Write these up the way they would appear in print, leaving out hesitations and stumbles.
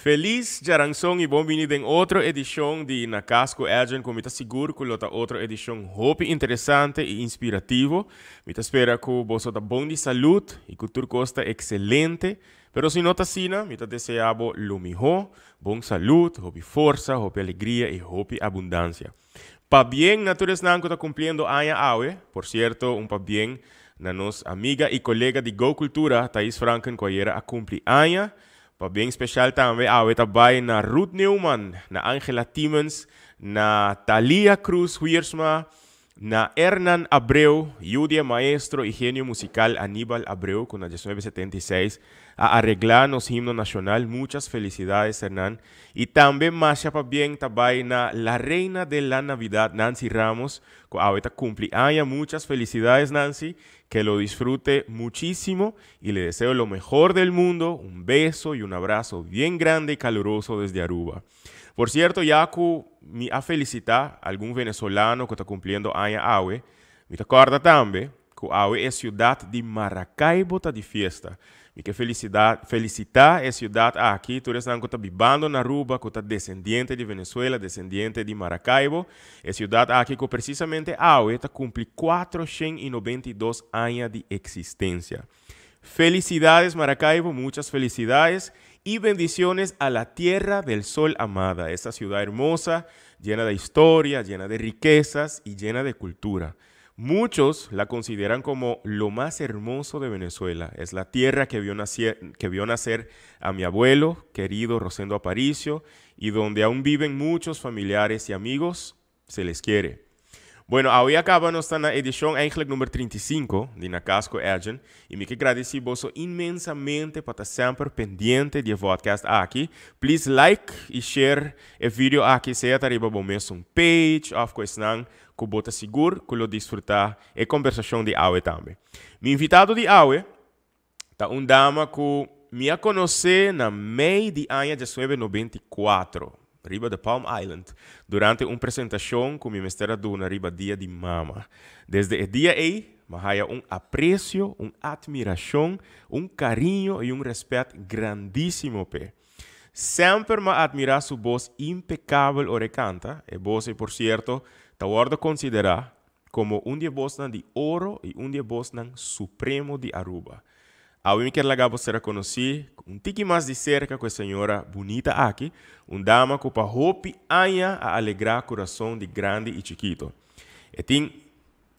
Feliz djaranson y bon bini den otro edicion di Na Cas cu Edjean cu mi ta sigur cu lo ta otro edicion hopi interesante y inspirativo. Mi ta spera cu boso ta bon di salud y cu tur cos ta excelente. Pero si no ta asina, mi ta desea bo lo miho, bon salud, hopi forsa, hopi alegria y hopi abundancia. Pabien na tur esnan cu ta cumpliendo aña awe. Por cierto, un pabien na nos amiga y colega di Go Cultura, Thais Franken cu ayera a cumpli aña. Pabien special tambe awe ta bay na Ruth Neuman, na Angela Tiemens, na Thalia Cruz Wiersma, na Hernan Abreu, yu di e maestro y genio musical Anibal Abreu cu na 1976 a aregla nos himno nacional. Muchas felicidades, Hernan. Y tambe masha pabien ta bay na la reina de la Navidad, Nancy Ramos, cu awe ta cumpli aña. Muchas felicidades, Nancy. Que lo disfrute muchísimo y le deseo lo mejor del mundo. Un beso y un abrazo bien grande y caluroso desde Aruba. Por cierto, ya cu mi a felicita algun venezolano cu ta cumpliendo aña awe, mi ta corda tambe cu awe e ciudad di Maracaibo ta di fiesta. Mi ke felicita e ciudad aki, tur esnan cu ta bibando na Aruba, cu ta descendiente di Venezuela, descendiente di Maracaibo. E ciudad aki cu precisamente awe ta cumpli 492 aña di existencia. Felicidades, Maracaibo, muchas felicidades y bendiciones a la tierra del sol amada, esta ciudad hermosa, llena de historia, llena de riquezas y llena de cultura. Muchos la consideran como lo más hermoso de Venezuela. Es la tierra que vio nacer a mi abuelo, querido Rosendo Aparicio, y donde aún viven muchos familiares y amigos. Se les quiere. Bueno, awe caba nos ta na edicion eigenlijk nummer 35 di Na Cas cu Edjean y mi ke gradici boso inmensamente pa ta semper pendiente di e podcast aki. Please like y share e video aki, sea ta riba bo mesun page of cu esnan cu bo ta sigur cu lo disfruta e conversacion di awe tambe. Mi invitado di awe ta un dama cu mi a conoce na mei di aña 1994, riba de Palm Island, durante un presentacion cu mi mester a duna riba Dia di Mama. Desde e dia ey, m'a haya un aprecio, un admiracion, un cariño y un respet grandisimo p'e. Semper m'a admira su voz impecabel ora e canta, e voz, por cierto, ta wordo considera como un di e voznan di oro y un di e voznan supremo di Aruba. Awe mi kier laga bo sera conoci un tiki mas di cerca cu e señora bunita aki, un dama cu pa hopi aña a alegra curason di grandi y chikito. E tin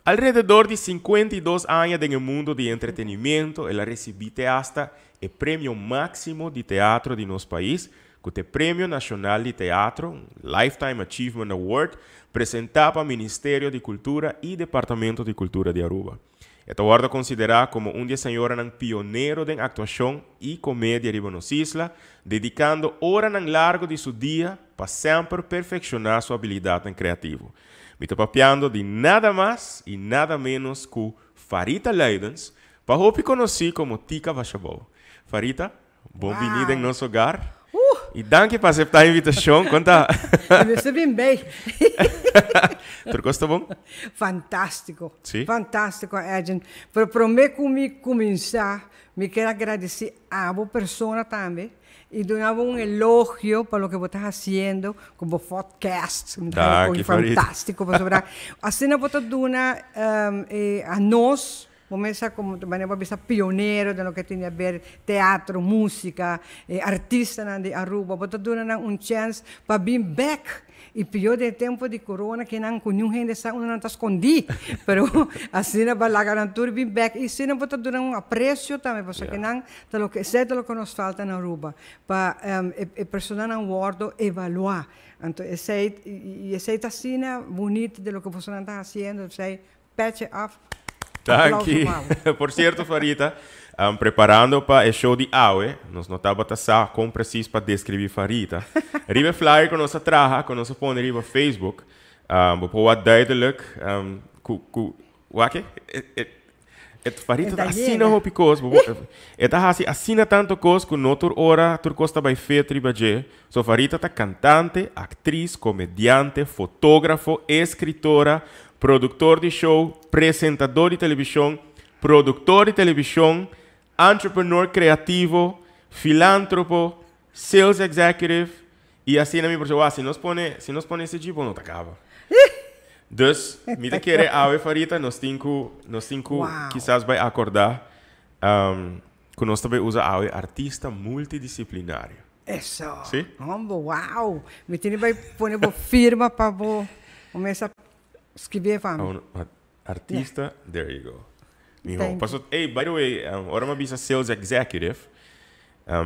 alrededor di 52 aña den mundo di entretenimento, el a recibi hasta e premio maximo di teatro di nos pais, cu ta e Premio Nacional di Teatro, un Lifetime Achievement Award, presenta pa Ministerio di Cultura y Departamento di Cultura di Aruba. E ta wordo considera como un di e señoranan pionero den actuacion y comedia riba nos isla, dedicando horanan largo di su dia pa semper perfecciona su habilidad creativo. Mi ta papiando di nada mas y nada menos cu Farita Luidens, pa hopi conoci como Tica Vashabou. Farita, bon bini den nos hogar. Y danki pa acepta e invitacion. Conta. Bo bin bon. Tur cos ta bon? Fantastico. Si? Fantastico, Edjean. Pero prome cu mi cuminsa, mi kier gradici abo persona tambe y duna un elogio pa loke bo ta haciendo como podcast. Danki, Farita. Fantastico. Pasobra asina bo ta duna a nos cuminsa como manera bisa pionero di loke tin di haber teatro, musica, artistanan di Aruba, bo ta duna un chance pa bin back. Y pior den tempo di corona cu nan cu ningun hende sa unda nan ta scondi. Pero asina b'a laga nan tur bin back y asina bo ta duna un aprecio tambe, pasobra nan ta loke esey ta loke nos falta na Aruba pa e personanan wordo evalua. Anto esey y esey ta asina bunita di loke boso ta haciendo, esey petje af. Danki. Por cierto, Farita, preparando pa e show di awe, nos no tabata sa con precies pa describi Farita. Riba flyer cu nos a traha, cu nos a pone riba Facebook, bo por wat duidelijk, cu wak e Farita ta asina hopi cos, e ta hasi asina tanto cos cu no tur ora tur cos ta bay fit riba dje. So Farita ta cantante, actriz, comediante, fotografo, escritora, productor di show, presentador di television, productor di television, entrepreneur creativo, filantropo. Sales executive y asina mi por bisa, si nos pone, si nos pone ese jeep no ta caba. Dus, mi ta kere awe Farita, nos tin cu, nos tin cu kisas bay acorda cu nos ta bay usa awe artista multidisciplinario. Eso. Si? Hombo, wow. Mi tin di bay pone bo firma pa bo mesa skibi pa mi. Artista, there you go. Miho. Paso, ey, by the way, ora mi a bisa sales executive,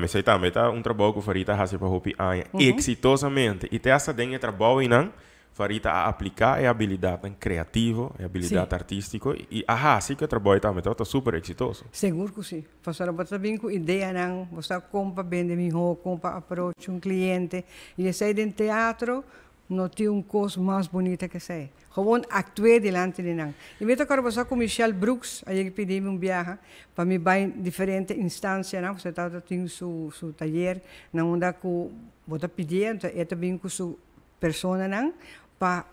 esey tambe ta un trabou cu Farita a haci pa hopi aña exitosamente. Y te hasta den e trabou eynan, Farita a aplica e habilidadnan creativo, e habilidad artistico, y a haci cu e trabou ey tambe tabata super exitoso. Sigur cu si. Pasobra bo ta bin cu ideanan, bo sa con pa bende miho, con pa approach un cliente. Y esey den teatro No tin un kos mas bunita ke esei. Gewoon aktu'é dilanti di nan. I mi ta kòrda bo sa ku Michelle Brooks a yega pidi mi un biaha pa mi bai diferente instansianan, pasobra e tabata tin su su tayer na unda ku bo ta pidié, enton e ta bin ku su personanan pa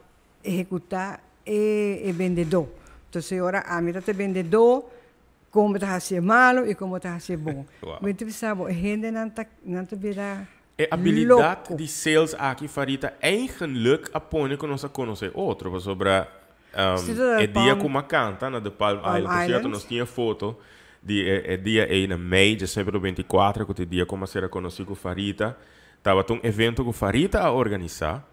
ehekutá e e bendedó. Entonces e ora ami ta ta e bendedó, kon bo ta hasié malu i kon bo ta hasié bon. Mi ta bisa bo e hendenan ta nan ta bira E abilidat di sales aki Farita eigenlik a pone ku nos a konosé otro pasobra e dia ku m'a kanta na The Palm Island, por sierto nos tin e foto di e dia ei na mei diesnuebe 24 ku ta e dia ku m'a sera konosí ku Farita, tabata un evento ku Farita a organisá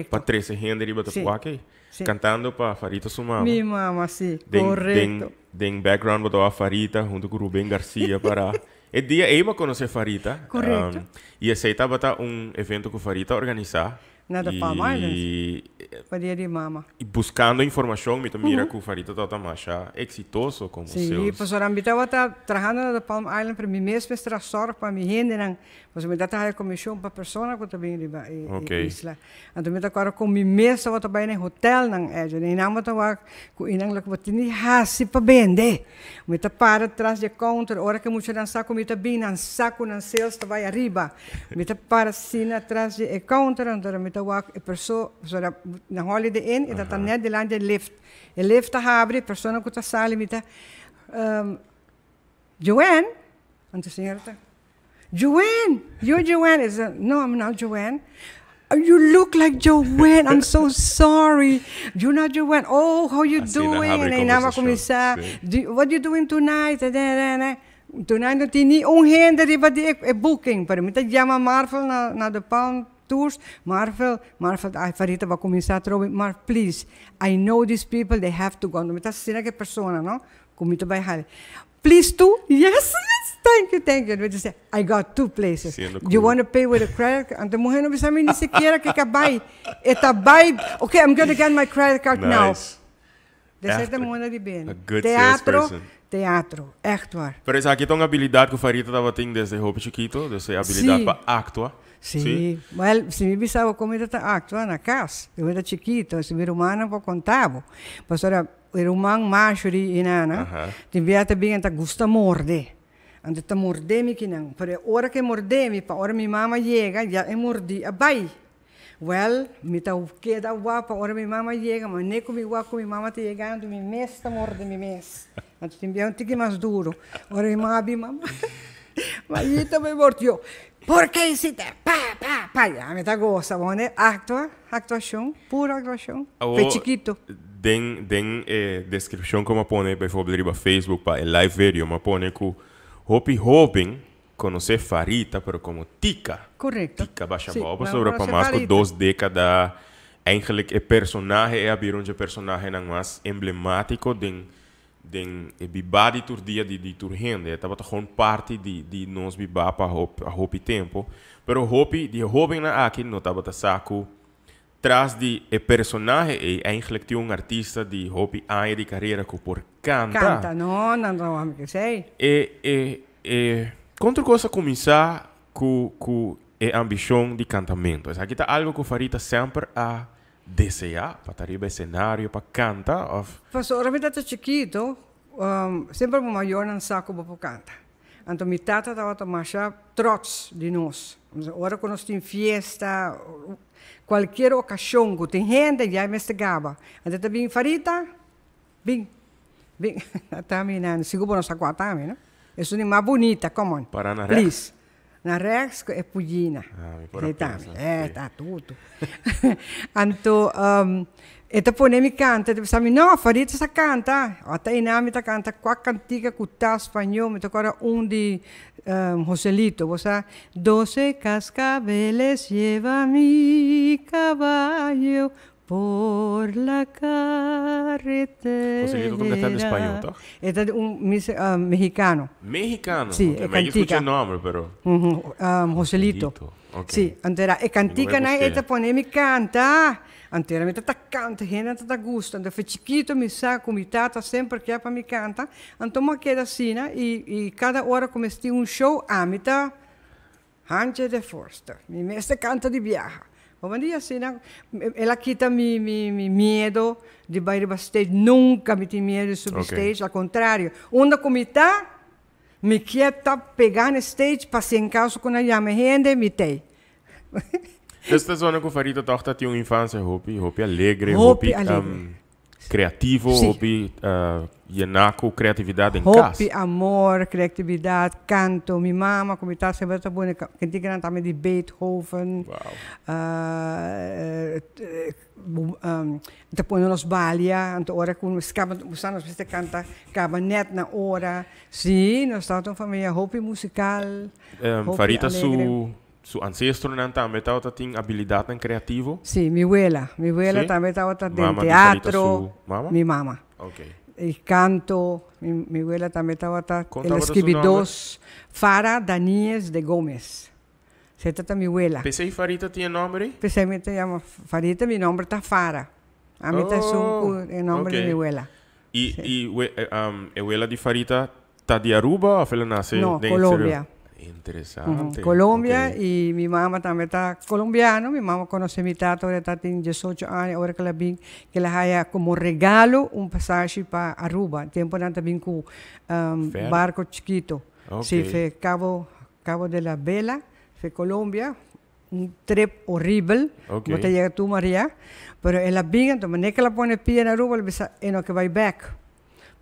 pa trese hende riba ta wak ei kantando pa Farita su mama. Mi mama si, korekto. Den background bo ta wak Farita huntu ku Ruben Garcia pará. E dia ei bo a conoce Farita. Correcto. Y esey tabata un evento cu Farita a organisa. Na de Palm Islands. Pa dia di mama. Y buscando informacion mi ta mira cu Farita tabata masha exitoso como Sí, sales. pasobra mi tabata trahando na de Palm Island pero mi mes mester a zorg pa mi hendenan. Pasobra mi ta traha e comision pa persona cu ta bin riba e isla. Anto mi ta acorda con mi mes tabata bay na e hotelnan ellos. Y nan bo ta wak cu eynan loke bo tin di haci pa bende. Mi ta para tras di e counter, ora ku e muchanan sa ku mi ta bin, nan sa ku nan sales ta bai ariba. Mi ta para asina tras di e counter, anto mi ta wak e perso, pasobra na Holiday Inn e ta ta net dilanti e lift. E lift ta habri, e persona ku ta sali mi ta, Joanne? Anto e señora ta. Joanne, you're Joanne. Is it, no, I'm not Joanne. Oh, you look like Joanne. I'm so sorry. You're not Joanne. Oh, how you Así na doing? habri En ahí conversación, cuminsa. sí. Do, what you doing tonight? Eh, eh, eh, eh. Tonight no tin ni un hende riba di e, e booking. Pero mi ta llama Marvel na, na de Palm Tours. Marvel, Marvel, ay, Farita va cuminsa trobe. Marv, please. I know these people, they have to go. No mi ta asina ke persona, no? Ku mi ta bai hali. Please two? Yes, yes, thank you, thank you. Mi dice, I got two places. Siendo You ku- wanna pay with a credit card? Anto muher no bisa mi ni sikiera ke ka bai. E ta bai, okay, I'm gonna get my credit card now. Nice. Desei Echt ta muher di bene. a good Teatro, salesperson. teatro, echt waar. Pero esaki ta un habilidad ku Farita tabatin desde hopi chikito, dus e habilidad Sí. pa actua. Sí. Wel, si mi bisa bo kon mi ta ta actua na kas, mi ta chikito, si mi rumannan por konta bo. Pasobra E ruman macho di e nana tin bia ta bin e ta gusta morde. Anto ta morde mi kinan. Pero e ora ke morde mi, pa ora mi mama yega, ya e mordi a bai. Wel, mi ta keda wak pa ora mi mama yega, ma ne ku mi wak ku mi mama ta yegando, mi mes ta morde mi mes. Anto tin bia un tiki mas duro. Ora mi mama bin, mama, mayita me mordió. Por ke hiciste? Pa, pa, pa. Ya mi ta gosa. Bo mane actua, actuacion, puro actuacion. Fe chikito. Den den e descripcion cu mi a pone bijvoorbeeld riba Facebook pa e live video mi a pone cu hopi hoben conoce Farita pero como Tica. Correcto. Tica basha Sí, bao nan pasobra pa conoce mas cu Farita. dos decada eigenlijk e personahe e a bira un dje personahenan mas emblematico den Den e bibá di tur dia di di tur hende. E tabata gewoon parti di di nos bibá pa hop hopi tempo. Pero hopi di e hobennan aki no tabata sa ku tras di e personahe ei eigenlijk tin un artista di hopi aña di karera ku por kanta. Kanta, no, nan no wou mi esei. E e e kon tur kos a kuminsá ku ku e ambishon di kantamento? Esaki ta algo ku Farita semper a Deseá pa ta riba escenario pa canta of. Pasobra ora mi tata chikito, semper bo mayornan sa cu bo por canta. Anto mi tata tabata masha trots di nos. Ora cu nos tin fiesta, cualkier ocasion cu tin hende, ya e mester gaba. Anto e ta bin, Farita, bin, bin. Ata mi nan, sigur bo no sa cua ta mi, no? Esun di mas bunita, come on, Para na recht. please. Na rechts cu e pujina. Ah, mi por a pensa. Eh, ta tutu. Anto, e ta pone mi canta, e ta bisa mi, no, Farita sa canta. Ata einan mi ta canta cua cantica cu ta spañó, mi ta acorda un di Joselito, bo sa, Doce cascabeles lleva mi caballo por la carretera. Joselito ta un cantante spañó, toch? E ta un mexicano. Mexicano? Sí, e cantica. Mi a scucha e nomber, pero. Joselito. Ok. Sí, anto era e canticanan e ta pone mi canta. Anto era mi ta ta canta, hendenan ta ta gusta. Anto fe chikito mi sa cu mi tata semper kier pa mi canta. Anto mi a keda asina y y cada ora cu mi tin un show ami ta Handje de Forster. Mi mester canta di biaha. Bo di asina, el a kita mi mi mi miedo di bai riba stage. Nunca mi tin miedo di subi stage, al contrario. Unda cu mi ta, mi kier ta pega na stage pa si en caso cu nan yama hende, mi t'ey. Dus ta zona cu Farita toch ta tin un infancia hopi, hopi alegre, hopi, Hopi alegre. Creativo, Sí. hopi llená cu creatividad den cas. Hopi amor, creatividad, canto. Mi mama cu mi tata semper ta pone canticanan tambe di Beethoven. Wow. Ta pone nos balia, anto ora cu nos caba, bo sa nos mester canta caba net na ora. Sí, nos tabata un familia hopi musical, hopi Farita alegre. su Su ancestronan tambe tabata tin abilidadnan creativo? Sí, mi wela. Mi wela Sí? tambe tabata den Mama di Farita teatro. su mama? Mi mama. Ok. Y canto. Mi, mi wela tambe tabata, Con el a tabata su scribi nomber? dos, Fara Danies de Gomez. Esey tata mi wela. P'esey Farita tin e nomber ey? P'esey mi ta yama Farita, mi nomber ta Fara. Ami ta esun cu Oh, e nomber di ok. mi wela. Y, Sí. y we, e wela di Farita Ta di Aruba of el a nace No, den Colombia. exterior? Interesante. Colombia Ok. y mi mama tambe ta colombiano. Mi mama conoce mi tata ora e ta tin diesocho aña, ora cu el a bin, cu el a haya como regalo un pasashi pa Aruba. Tempo nan ta bin cu Ferry? barco chikito. Ok. Si, fe Cabo, Cabo de la Vela, fe Colombia. Un trip horibel, Ok. bo ta yega tur Maria. Pero el a bin, anto manera cu el a pone pia na Aruba, el a bisa e no ke bay bek.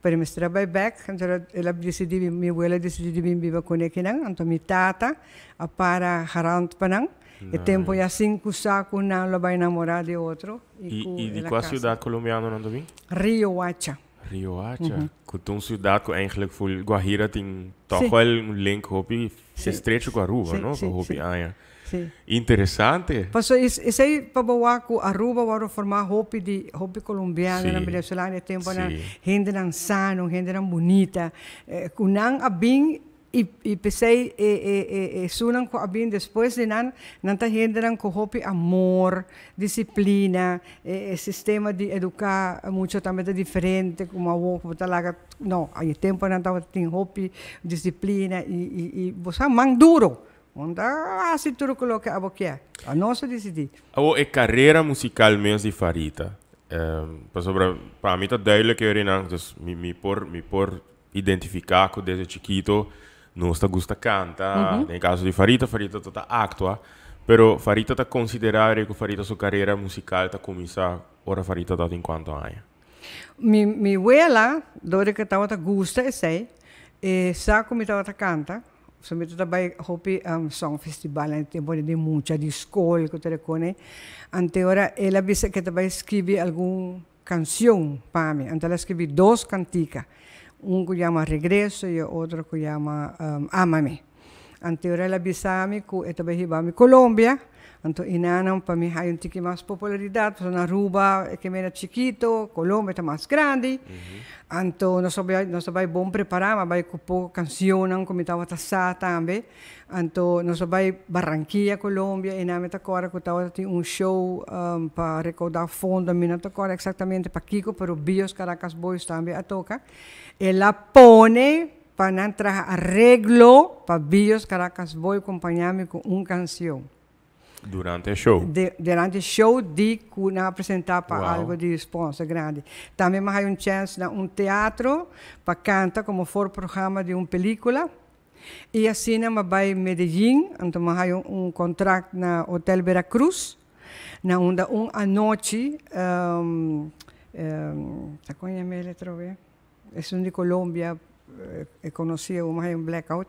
Pero mester a bai bek, anto el a disidí, mi wela a disidí di bin biba kuné kinan, anto mi tata a para garant pa nan. E tempu ya sin ku sa ku nan lo bai namorá di otro i ku I di el a kua kasa. siudat kolombiano nan ta bin? Riohacha. Riohacha, ku ta un siudat ku eigenlijk ful Guajira tin tòg wèl un link hopi estrecho ku Aruba, no? Pa hopi aña. Sí. Interesante. Paso esei pa bo wak ku Aruba wòrdu formá hopi di hopi kolombianonan, venezolano e temponan, hendenan sano, hendenan bunita, ku nan a bin i i p'esei e e e esunnan ku a bin despues di nan, nan ta hendenan ku hopi amor, disiplina, e e sistema di eduká mucha tambe ta diferente komo awor ku bo ta laga, no, e temponan tabata tin hopi disiplina i i i bo sa man duro. Un ta hasi tur ku loke abo kier. A nos a disidí. Awor e carera musical mes di Farita, pasobra pa mi ta duidelijk herinan, dus mi mi por mi por identifica cu desde chikito nos ta gusta canta, den e caso di Farita, Farita ta ta actua, pero Farita ta considera cu Farita su carera musical ta cuminsa ora Farita ta tin cuanto aña? Mi mi wela, dor di cu e tabata gusta esey, e sa cu mi tabata canta, So mi ta bai hopi song festival na e tempo di mucha di skol ku ta rekone. Ante ora el a bisa ke ta bai skibi algun kanshon pa mi. Anto el a skibi dos kantika, un ku yama Regreso i e otro ku yama Amame. Ante ora el a bisa mi ku e ta bai hiba mi Colombia, anto inanan pa mi haya un tiki mas popularidat, pasobra na Aruba e ke mera chikito, Colombia ta mas grandi. Anto nos a bai nos a bai bon prepará, mi a bai ku poko kanshonnan ku mi tabata sa tambe. Anto nos a bai Barranquilla, Colombia, i nan mi ta kòrda ku tabata tin un show pa rekoudá fondo, mi no ta kòrda eksaktamente pakiko, pero Bios Caracas Boys tambe a toka. El a pone pa nan traha areglo pa Bios Caracas Boy kompañá mi ku un kanshon. Durante e show? De, durante e show di cu nan a presenta pa Wow. algo di sponsor grandi. Tambe mi a haya un chance na un teatro pa canta como voorprogramma di un pelicula. Y asina mi a bay Medellin, anto mi a haya un contract na Hotel Veracruz, na unda un anochi, ta con yama el atrobe? Esun di Colombia. e conoci un un blackout,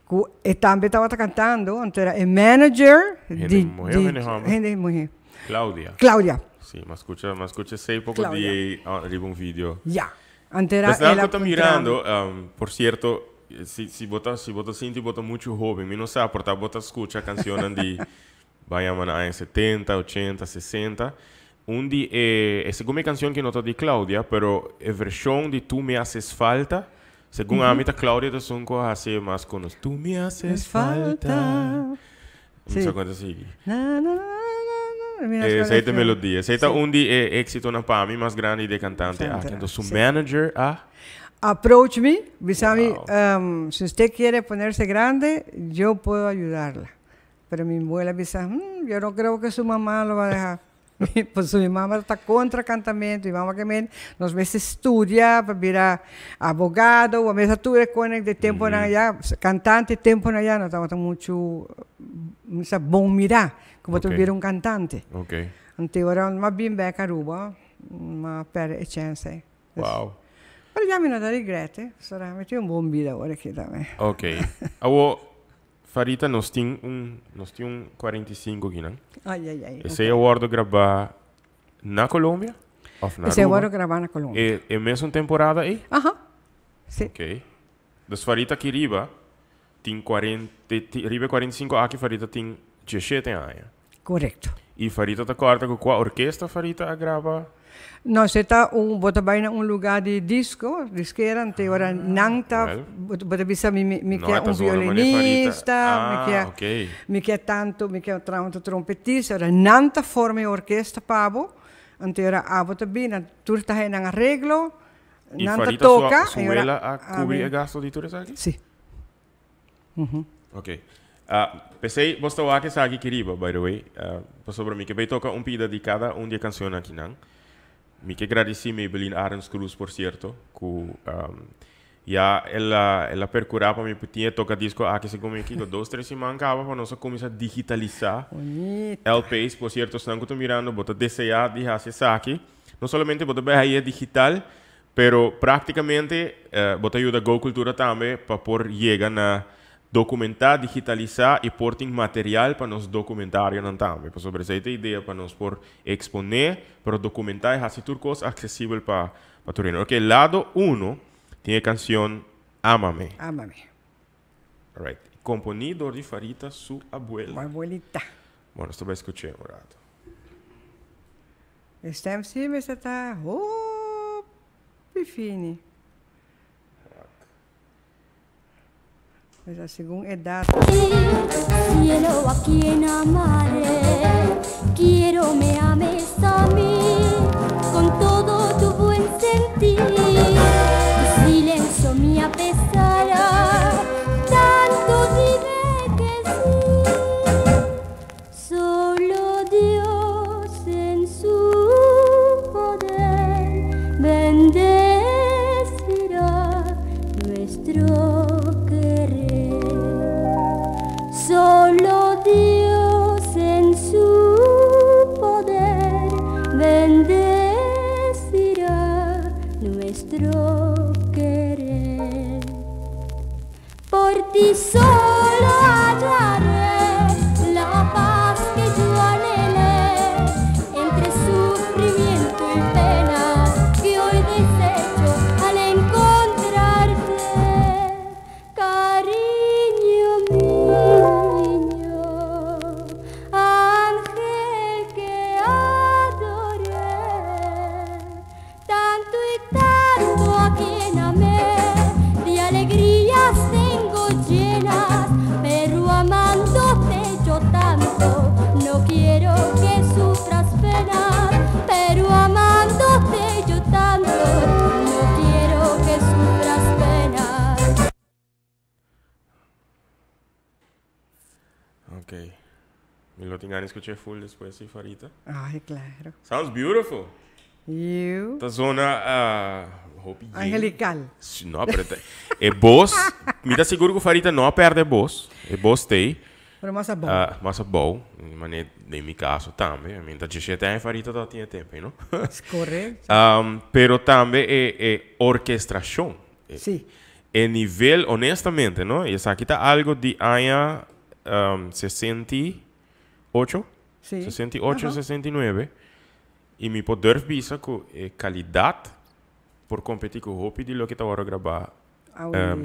cu e tambe tabata cantando, anto era e manager Hende di muhe of di hende homber? Hende muhe. Claudia. Claudia. Si, m'a scucha, m'a scucha esey poco Claudia. di riba un video. Ya. Anto era Esnan el a cu ta puntra mi. mirando, por cierto, si si bo ta si bo ta sinti bo ta mucho hoben, mi no sa, por ta bo ta scucha cancionnan di Ban yama na aña setenta, ochenta, sesenta. Un di e, e segun mi cancion ki no ta di Claudia, pero e version di Tu me haces falta, segun ami ta Claudia ta esun cu a haci mas conoci. Tu me haces falta. Mi sa con ta sigui. Na, na, na, na, na. Mi no Esey sa ta e melodia. Esey ta un di e exitonan pa mi mas grandi di e cantante aki. Enton su manager a. Approach mi, bisa mi, si usted quiere ponerse grande, yo puedo ayudarla. Pero mi abuela bisa, hmm, yo no creo que su mamá lo va a dejar. Pasobra mi mama ta contra cantamento, mi mama ke men nos mester studia pa bira abogado, bo mester tur e konen di temponan aya, cantante temponan aya no tabata muchu mester bon mira ku bo ta bira un cantante. Anto ora mi a bin bek Aruba, mi a perde e chance ei. Wow. Pero ya mi no ta regrete, pasobra mi tin un bon bida awor aki tambe. Ok. Awo Farita nos tin un nos tin un 45 akinan. Ay ay ay. Esei a wordo grabá na Colombia of na Esei a Aruba? wordo grabá na Colombia. E e mesun temporada ei? Aha. Si. Ok. Dus Farita aki riba tin cuarenta riba e 45 aki Farita tin diesshete aña. Korekto. I Farita ta kòrda ku kua orkesta Farita a graba? No, se ta un, bo ta bai na un lugá di disko, diskera, anto ora nan ta, bo ta bisa mi mi ke un violinista, mi ke, mi ke tantu, mi ke traha un trompetista, ora nan ta forma e orkesta pa bo, anto ora abo ta bini, nan tur ta haña nan areglo, nan ta toka. I Farita su wela a kubri e gasto di tur esaki? Si. Ok. P'esei bos ta wak esaki aki riba, by the way. Pasobra mi ke bay toka un pida di kada un di e cancionnan akinan. Mi ke gradisi Maybelline Arends Cruz, por cierto, ku ya el a el a percura pa mi por tin e toka disco aki segun mi kiko dos tres siman kaba pa nos a cuminsa digitalisa LP's. Por cierto, esnan ku ta mirando bo ta desea di haci esaki, no solamente bo ta bay haye digital, Pero práktikamente bo ta yuda Go Cultura tambe pa por yega na dokumentá, digitalisá i por tin material pa nos dokumentarionan tambe. Pasobra esei ta e idea pa nos por eksponé, pero dokumentá i hasi tur kos aksesibel pa pa tur hende. Oke, lado uno tin e kansion Ámame. Ámame. Alright. Komponí dor di Farita su abuela. Abuelita. Bueno, nos ta bai skuch'é un rato. E stem si mester ta hopi fini. Mester segun edad. Cielo a quien amaré, quiero me ames a mí, con todo tu buen sentir. Tu silencio me apesará, tanto dime que sí. Solo Dios en su poder bendecirá nuestro querer. Solo Dios en su poder bendecirá nuestro querer. Por ti solo hallaré la paz que yo anhelé entre sufrimiento y pena que hoy desecho al encontrarte, cariño mío, ángel que adoré, tanto y tanto a quien amé, de alegrías tengo llenas, pero amándote yo tanto, no quiero que sufras penas, pero amándote yo tanto, no quiero que sufras penas. Ok. Mi lo tin gana di scucha e full despues si, Farita. Ay, claro. Sounds beautiful. You. Ta zona hopi yen. Angelical. No, pero ta, e bos, mi ta sigur cu Farita no a perde e bos. E bos t'ey. Pero mas abou. Mas abou. Mane den mi caso tambe. Mi ta diesshete aña Farita ta tin e tempo ey, no? Correcto. Pero tambe e orkestracion. Si. E nivel, honestamente, no? Esaki ta algo di aña 68, 68, 69. Y mi por durf bisa cu e calidad por competi cu hopi di loke ta awor graba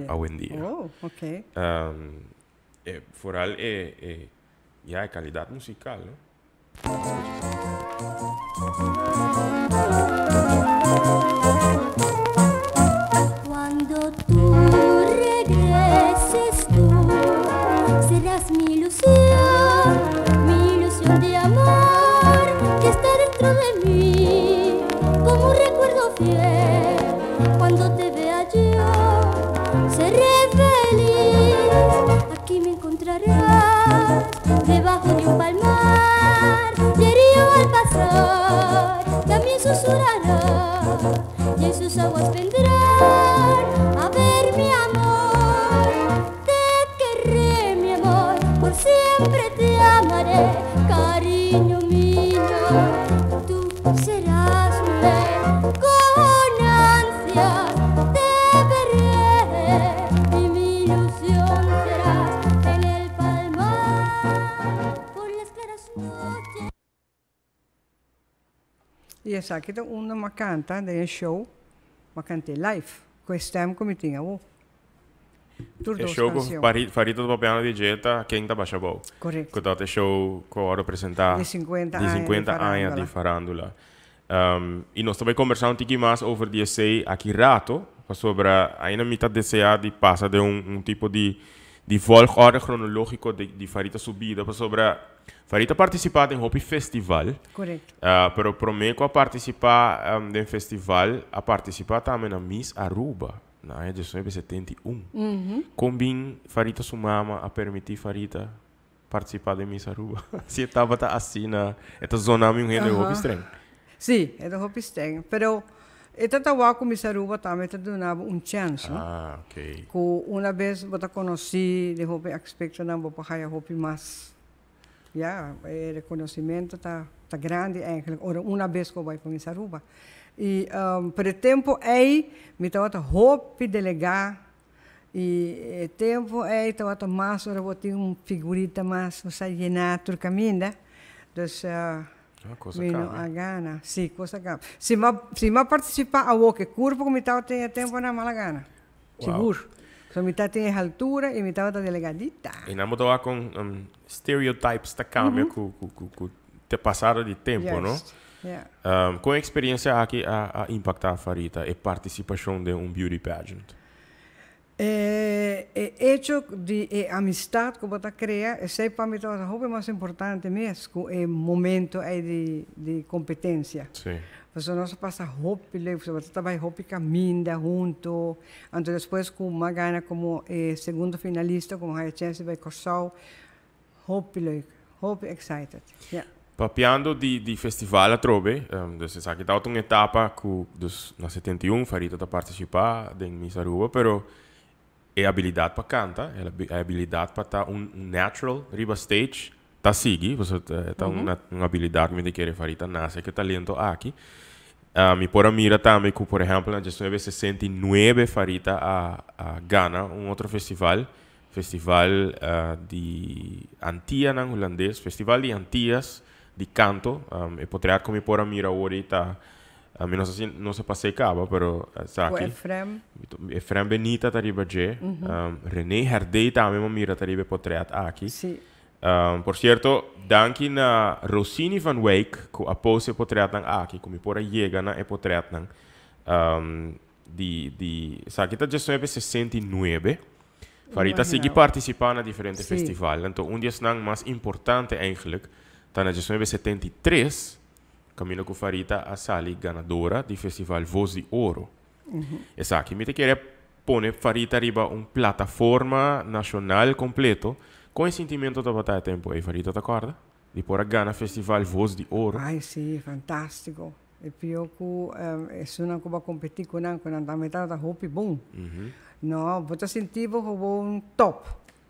awendia. Oh, ok. Vooral e, ja, e calidad musical, no? Cuando tú regreses tú serás mi ilusión de amor que está dentro de mí como un recuerdo fiel. Cuando te vea yo seré feliz. Aquí me encontrarás debajo de un palmar y el río al pasar también susurrará y en sus aguas vendrán a ver mi amor. Te querré, mi amor, por siempre te amaré, cariño mío. Tú serás mujer, con ansias te veré y mi ilusión serás en el palmar por las claras noches. Y esaki ta unda m'a canta den e show, m'a cant'e live, cu e stem cu mi tin awo. Tur E dos show cu cancion. Farito ta papiando di dje ta Ken ta Basha Bou. Correcto. Cu ta e show cu a worde presenta Di 50 di aña di 50 aña di farándula. Farándula. Y nos ta bay conversa un tiki mas over di esey aki rato, pasobra ainda mi ta desea di pasa den un tipo di volgorde cronologico di Farita su bida, pasobra Farita a participa den hopi festival. Pero prome cu a participa den festival, a participa tambe na Miss Aruba, na aña 1971. Con bin Farita su mama a permiti Farita participa den Miss Aruba? Si e tabata asina, e ta zona mi un hende hopi streng. Si, e ta hopi streng. Pero e ta tawa cu Miss Aruba tambe ta dunabo un chance, no? Ah, ok. Cu una bes bo ta conoci den hopi aspectonan, bo por haya hopi mas. Ja, e reconocimento ta grandi eigenlijk, ora una bes cu bo bay pa Miss Aruba. Y pero e tempo ey mi tabata hopi delega y e tempo ey tabata mas ora bo tin un figurita mas, bo sa yena tur caminda. Dus Ah, cosa mi no cambia. A gana. Si, cosa cambia. Si m'a participa awo cu e curpa cu mi tabata tin e tempo nan, m'a gana. Sigur. So mi tabata tin e altura y mi tabata delegadita. Y nan bo ta con stereotypes ta cambia cu te pasado di tempo, no? Juist, ja. Con experiencia aki a impacta Farita e participacion den un beauty pageant? E hecho di e amistad cu bo ta crea, esey pa mi ta hopi mas importante mes cu e momento ey di competencia. Pasobra nos a pasa hopi leuk, pasobra bo ta bay hopi caminda hunto. Anto despues cu m'a gana como segundo finalista, cu m'a haya chance di bay Corsou, hopi leuk, hopi excited. Ja. Papiando di festival atrobe, dus esaki ta un etapa cu dus na 71 Farita ta participa den Miss Aruba, pero e habilidad pa canta, e habilidad pa ta un natural riba stage, ta sigui, pasobra ta un habilidad cu mi ta kere Farita nace cu talento aki. Mi por a mira tambe cu, por ehempel, na 1969 Farita a gana un otro festival, Festival di Antianan Hulandes, Festival di Antillas di Canto. E potret cu mi por a mira ahorita, mi no sa si no se pas'e caba, pero esaki. Cu Efrem. Efrem Benita ta riba dje. René Herdé tambe mi a mira ta riba e potret aki. Por cierto, danki na Rosini van Wijk cu a post e potretnan aki, cu mi por a yega na e potretnan. Di esaki ta 1969. Farita sigui participa na diferente festival. Anto, un di esnan mas importante eigenlijk ta na 1973, caminda cu Farita a sali ganadora di Festival Voz di Oro. Esaki mi ta kere pone Farita riba un plataforma nacional completo. Con e sentimento tabata e tempo ey, Farita ta corda? Di por a gana Festival Voz di Oro. Ay, si, fantastico. E pio cu esunnan cu bo a competi cu nan, cu nan tambe tabata hopi bon. No, bo ta sinti bo gewoon top,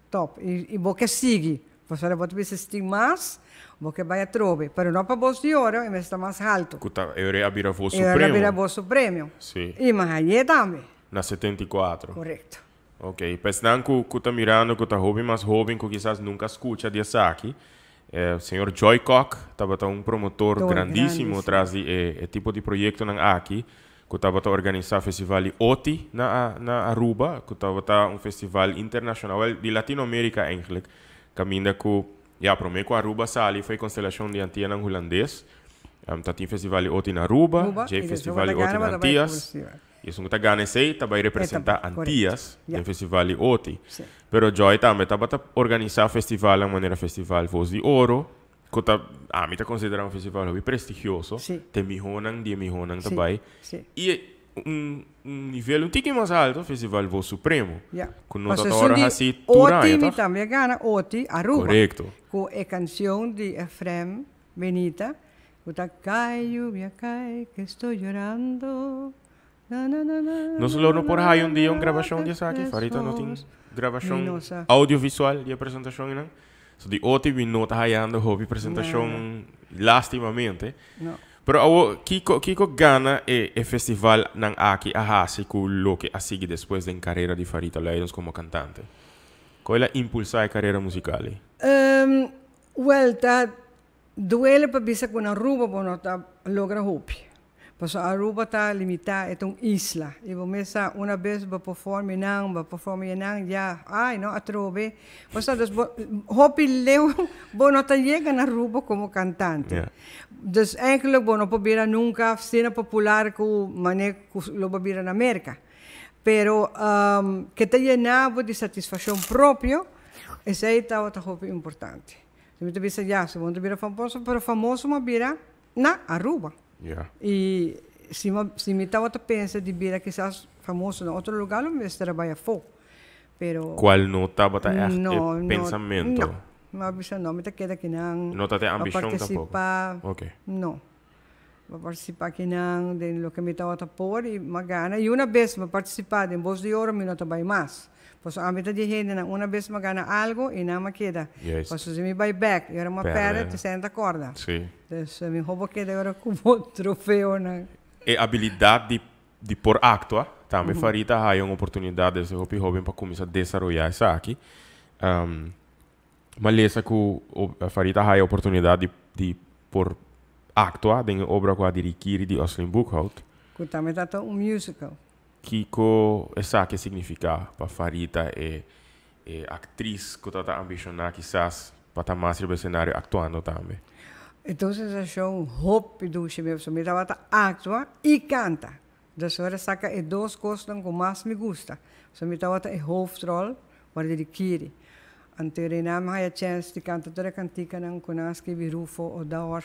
top. Y bo ke sigui. Pasobra bo ta bisa si tin mas, bo ke bay atrobe. Pero no pa Voz di Oro, e mester ta mas halto. Cu ta e ora a bira Voz E ora a Supremo. Bira Voz Supremo. Y m'a haye tambe. Na 74. Correcto. Ok, pa esnan cu ta mirando cu ta hopi mas hoben cu kisas nunca scucha di esaki, señor Joy Kock tabata un promotor grandisimo tras di e tipo di proyectonan aki cu tabata organisa festival di Oti na na Aruba cu tabata un festival internacional, wel di Latino America eigenlijk, caminda cu ya prome cu Aruba sali fo'i constelacion di Antianan Hulandes, ta tin festival di Oti na Aruba, dje festival di Oti na Antias. I esun ku ta gana esei ta bai representá Antias den festival di Oti. Pero Joy tambe tabata organisá festivalnan manera Festival Voz di Oro, ku ta, ami ta konsiderá un festival hopi prestigioso, te mihónan di e mihónan ta bai. I un un nivel un tiki mas alto, Festival Voz Supremo, ku no ta ta ora hasi tur aña, Oti mi tambe a gana Oti Aruba. Korekto. Ku e kanshon di Efrem Benita. Ku ta kai lluvia kai ke estoy llorando na na na na Nos lo no por haya un dia un grabashon di esaki? Farita no tin grabashon audiovisual di e presentashon einan. So di oti mi no ta hayando hopi presentashon lastimamente. Pero awo kiko kiko gana e e festivalnan aki a hasi ku loke a sigui despues den karera di Farita Luidens komo kantante? Kon el a impulsá e karera musikal ei? Wel ta Duele pa bisa ku na Aruba bo no ta logra hopi. Pasobra Aruba ta limitá, e ta un isla. I bo mes sa una bes bo perform einan, bo perform einan, ya, ai no, atrobe. Bo sa, dus bo hopi leu bo no ta yega na Aruba komo kantante. Dus eigenlijk bo no por bira nunka asina popular ku manera ku lo bo bira na Merka. Pero ke ta yena bo di satisfakshon propio, esei tabata hopi importante. Si mi ta bisa ya, si bo no ta bira famoso, pero famoso mi a bira na Aruba. Ya. I si mi si mi tabata pensa di bira kisas famoso na otro lugar lo mi mester a bai afó. Pero. Cual no tabata echt No, e no, pensamento. no. Mi a bisa no, mi ta keda akinan. No ta te A ambishon tampoco. participa. Ok. No. Mi a participa akinan den loke mi tabata por y mi a gana. Y una bes mi a participa den Voz di Oro mi no ta bai mas. Pasobra ami ta di hendenan una bes mi a gana algo y nan mi a keda. Pasobra si mi bai bek y ora mi a perde te senta corda. Dus mi hopi a keda ora cu bo trofeonan. E abilidad di di por actua tambe Farita a haya un oportunidad desde hopi hoben pa cuminsa desaroya esaki. Ma lesa ku Farita haya oportunidat di di por aktua den e obra ku a dirigir di Oslin Boekhout. Ku tambe ta ta un musical. Kiko esaki a signifiká pa Farita e e aktris ku ta ta ambishoná kisas pa ta mas riba esenario aktuando tambe? E ta un sensashon hopi dushi mi pasobra mi tabata aktua i kanta. Dus ora saka e dos kosnan ku mas mi gusta. So mi tabata e hoofdrol ora di kiri. Anto Reina mi haya chèns di kanta tur e kantikanan ku nan a skibi Rufo Odor,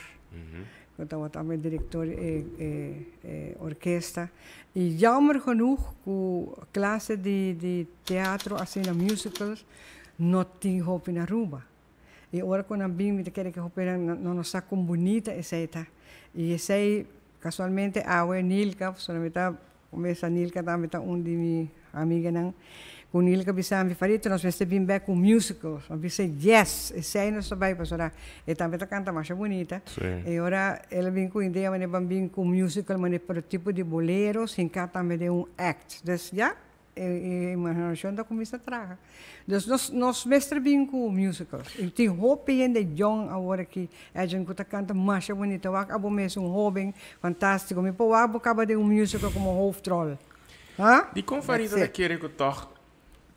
ku tabata mi direktor di e e orkesta. I jammer genoeg ku klase di di teatro asina musicals no tin hopi na Aruba. I ora ku nan bin mi ta kere ku hopi nan no sa kon bunita esei ta. I esei Casualmente awe Nilka, pasobra mi ta mesa Nilka tambe ta un di mi amiganan, cu Nilka bisa mi, Farito nos mester bin bek cu musicals. Mi bisa yes, esey nos ta bay pasobra e tambe ta canta masha bunita. E ora el a bin cu idea manera ban bin cu musical manera pero tipo di bolero sin ca tambe den un act. Dus ya. E imaginacion ta cuminsa traha. Dus nos nos mester bin cu musicals. Y tin hopi hende jong awor aki, Edjean, cu ta canta masha bunita. Wak abo mes un hoben fantastico. Mi por wak bo caba den un musical como hoofdrol. Ha? Dicon Farida ta kere cu toch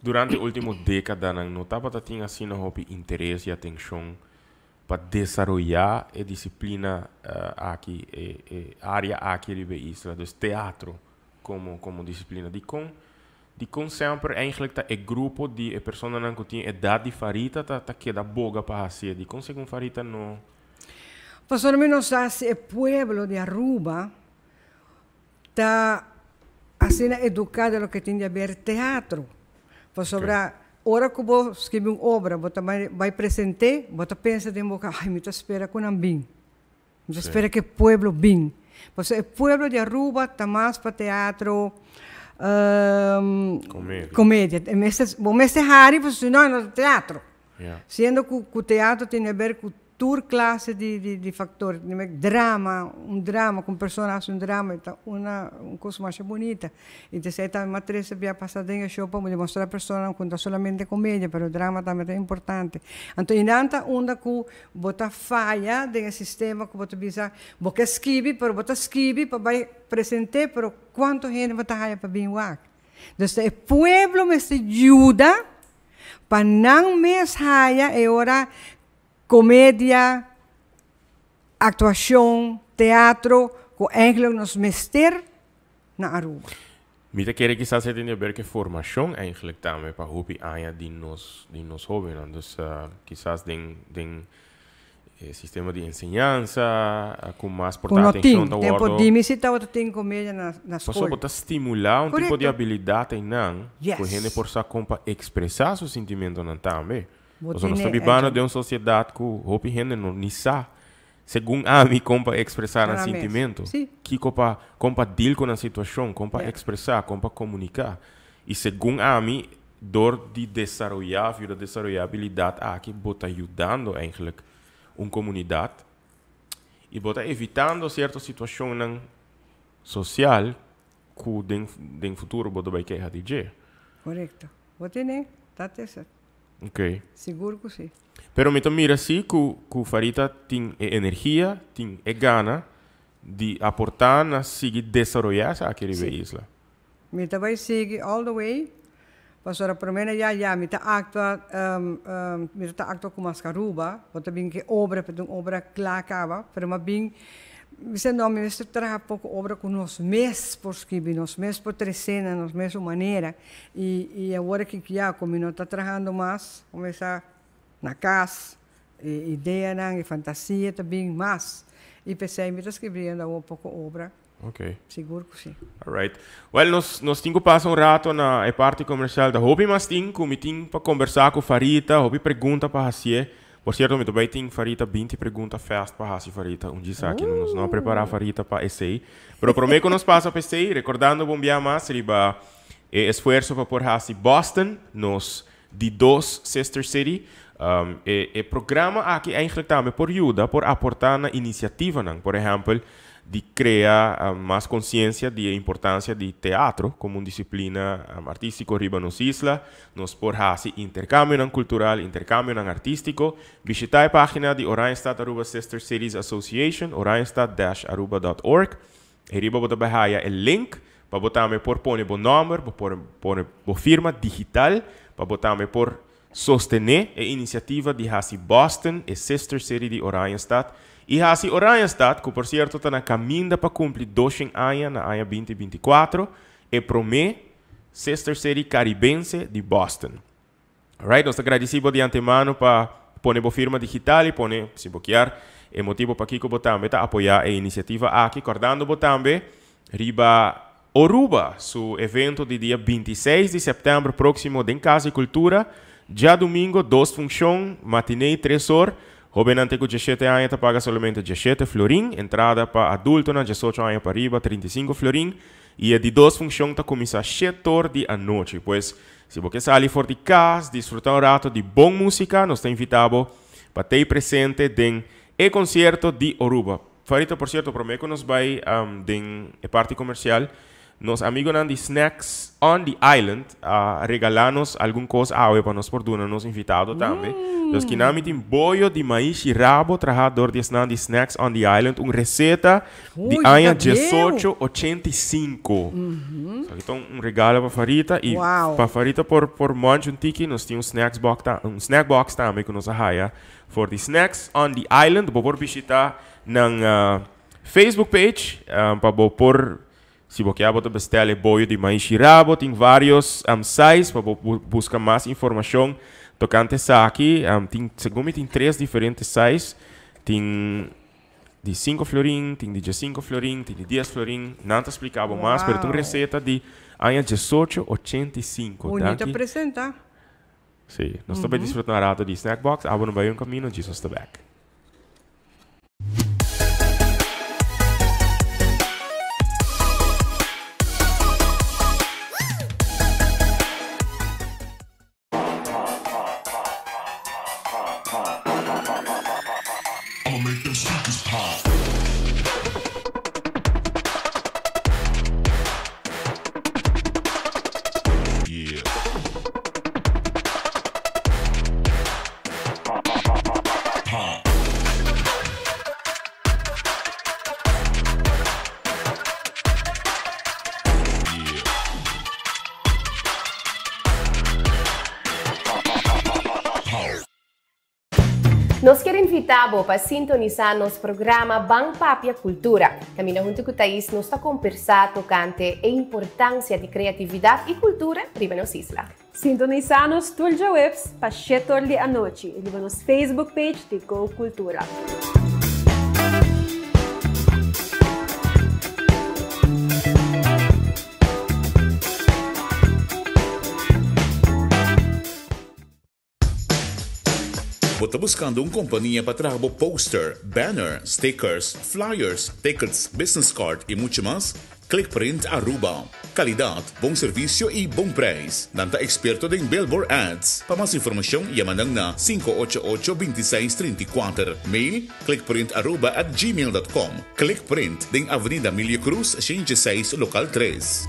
durante ultimo decadanan no tabata tin asina hopi interes y atencion pa desaroya e disciplina aki, e area aki riba e isla, dus teatro como como disciplina. Dikon dikon semper eigenlijk ta e grupo di e personanan ku tin edat di Farita ta ta keda boga pa hasié? Dikon segun Farita no? Pasobra mi no sa si e pueblo di Aruba ta asina eduká den loke tin di haber teatro. Pasobra ora ku bo skibi un obra bo ta bai bai present'é bo ta pensa den bo, ay mi ta spera ku nan bin. Mi ta spera ku e pueblo bin. Pasobra e pueblo di Aruba ta mas pa teatro, Komedia. komedia. E mester, bo mester hari pasobra si no, no ta teatro. Ja. Siendo ku ku teatro tin haber ku. Tur clase di di di factor, drama, un drama cu un persona haci un drama ta una un cos masha bunita. Y ta esey tambe matres a bia pasa den e show pa demostra personanan cu no ta solamente comedia pero drama tambe ta importante. Anto y nan ta unda cu bo ta faya den e sistema cu bo ta bisa bo ke skibi pero bo ta skibi pa bay presente pero cuanto hende bo ta haya pa bin wak. Dus ta e pueblo mester yuda pa nan mes haya e ora comedia, actuacion, teatro cu eigenlijk nos mester na Aruba. Mi ta kere kisas e tin di haber cu e formacion eigenlijk tambe pa hopi aña di nos di nos hobennan. Dus kisas den den e sistema di enseñansa cu mas por ta atencion ta wordo. Tempo di mi si tabata tin comedia na na scol. Pasobra bo ta stimula un tipo di habilidad eynan cu hende por sa con pa expresa su sintimentonan tambe. Pasobra nos ta bibando den un sociedad cu hopi hende no ni sa segun ami con pa expresa nan sintimento. Kico pa con pa deal cu nan situacion, con pa expresa, con pa comunica. Y segun ami Dor di desaroyá of yuda desaroyá abilidat aki bo ta yudando eigenlijk un komunidat i bo ta evitando sierto situashonnan sosial ku den den futuro bo ta bai keha di dje. Korekto. Bo tene ta tesa. Ok. Sigur ku si. Pero mi ta mira si ku ku Farita tin e energia, tin e gana di aportá na sigui desaroyá esaki riba e isla. Mi ta bai sigui all the way, pasobra prome na ya ya mi ta actua, mi ta actua cu Mascaruba, bo ta bin cu e obra, pero ta un obra cla caba, pero mi a bin bisa no, mi mester traha poco obra cu nos mes por scribi, nos mes por trece na nos mes un manera, y y awor aki ya cu mi no ta trahando mas, cuminsa na cas, e ideanan, e fantasia ta bin mas, y p'esey mi ta scribiendo awor poco obra. Ok. Sigur ku si. Alright. Well, nos, nos tin ku pasa un rato na e parti komersial. Ta hopi mas tin ku mi tin pa kombersá ku Farita, hopi pregunta pa hasié. Por sierto, mi ta bai tin Farita binti pregunta fast pa hasi Farita un djis aki. Nos no a prepará Farita pa esei. Pero promé ku nos pasa pa esei, rekordando bon bia mas riba e esfuerso pa por hasi Boston nos di dos Sister City. E e programa aki eigenlijk tambe por yuda, por aportá na inisiativanan. Por ehèmpel, di krea mas konsiensia di e importansia di teatro komo un disiplina artístiko riba nos isla. Nos por hasi interkambionan kultural, interkambionan artístiko. Bishitá e página di Oranjestad Aruba Sister Cities Association, oranjestad-aruba dòt org. Riba bo ta bai haya e link pa bo tambe por pone bo nòmber, bo por pone bo firma digital pa bo tambe por sostené e inisiativa di hasi Boston e sister city di Oranjestad i hasi Oranjestad, ku por sierto ta na kaminda pa kumpli doshen aña na aña binti 24, e promé sister city karibense di Boston. Alright, nos ta gradisí bo di antemano pa pone bo firma digital i pone, si bo kier, e motibo pakiko bo tambe ta apoyá e inisiativa aki, kòrdando bo tambe riba Oruba su evento di dia 26 di sèptèmber próksimo den Kas di Kultura, djadumingo dos funshon, matinee tres or. Hóbennan te ku 17 aña ta paga solamente 17 florin, entrada pa adultonan 18 aña pa riba 35 florin i e di dos funshon ta kuminsá shete or di anochi. Pues, si bo ke sali for di kas, disfrutá un rato di bon músika, nos ta invitá bo pa tei presente den e konsierto di Oruba. Farita, por cierto, prome cu nos bay den e parti comercial, nos amigonan di Snacks on the Island a regala nos algun cos awe pa nos por duna nos invitado tambe. Dus kinan mi tin boyo di maishi rabo traha door di esnan di Snacks on the Island, un receta di Uy, aña ta bieu. 1885. Esaki ta un regalo pa Farita y Wow. pa Farita por por munch un tiki nos tin un snacks box ta un snack box tambe cu nos a haya For di Snacks on the Island bo por bishita nan Facebook page pa bo por si bo kia bo ta bestel e boyo di maishi rabo tin varios size pa bo buska mas informacion tocante esaki tin segun mi tin tres diferente size tin di cinco florin tin di diescinco florin tin di dies florin nan ta splica bo mas pero ta un receta di aña 1885 Bunita presenta. Sí, nos ta bai disfruta un rato di snack box, abo no bai un camino, Jesus ta back. Nos kier invita bo pa sintonisa nos programa Ban Papia Cultura. Caminda hunto cu Thais nos ta compersa tocante e importancia di creatividad y cultura riba nos isla. Sintonisa nos tur djaweps pa shetor di anochi riba nos Facebook page di Go Cultura. Bo ta buscando un compania pa traha bo poster, banner, stickers, flyers, tickets, business card y mucho mas? Clickprint Aruba. Calidad, bon servicio y bon prijs. Nan ta experto den billboard ads. Pa mas informacion yama nan na 588 26 34. Mail clickprintaruba@gmail.com. Clickprint den Avenida Milio Cruz 106 local 3.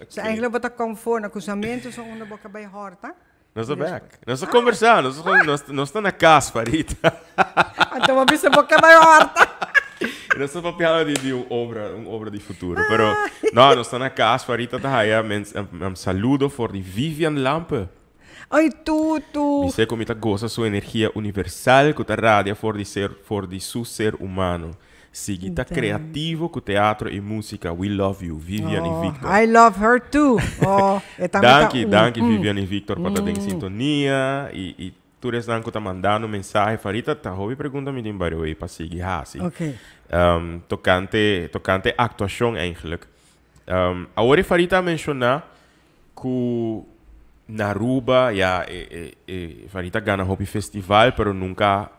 So eigenlijk bo ta konforme na kusamentu so unda bo ka bai horta. Nos ta bek. Nos ta kombersá. Nos nos nos ta na kas, Farita. Anto bo bisa bo ka bai horta. Nos ta papiando di di un obra, un obra di futuro. Pero no, nos ta na kas. Farita ta haya mens um, saludo for di Vivian Lampe. Ay, Tutu! Bis'é ku mi ta gosa su energia universal ku ta radia for di ser for di su ser humano. Sigui ta creativo cu teatro y musica we love you Vivian y Victor. I love her too. Oh, e tambe ta Danki, un. danki Vivian y Victor pa ta den sintonia y y tur esnan cu ta mandando mensahe. Farita ta hopi pregunta mi tin by the way pa sigui haci. Ok. Tocante tocante actuacion eigenlijk. Awor e Farita a menciona cu na Aruba ya e e e Farita a gana hopi festival pero nunca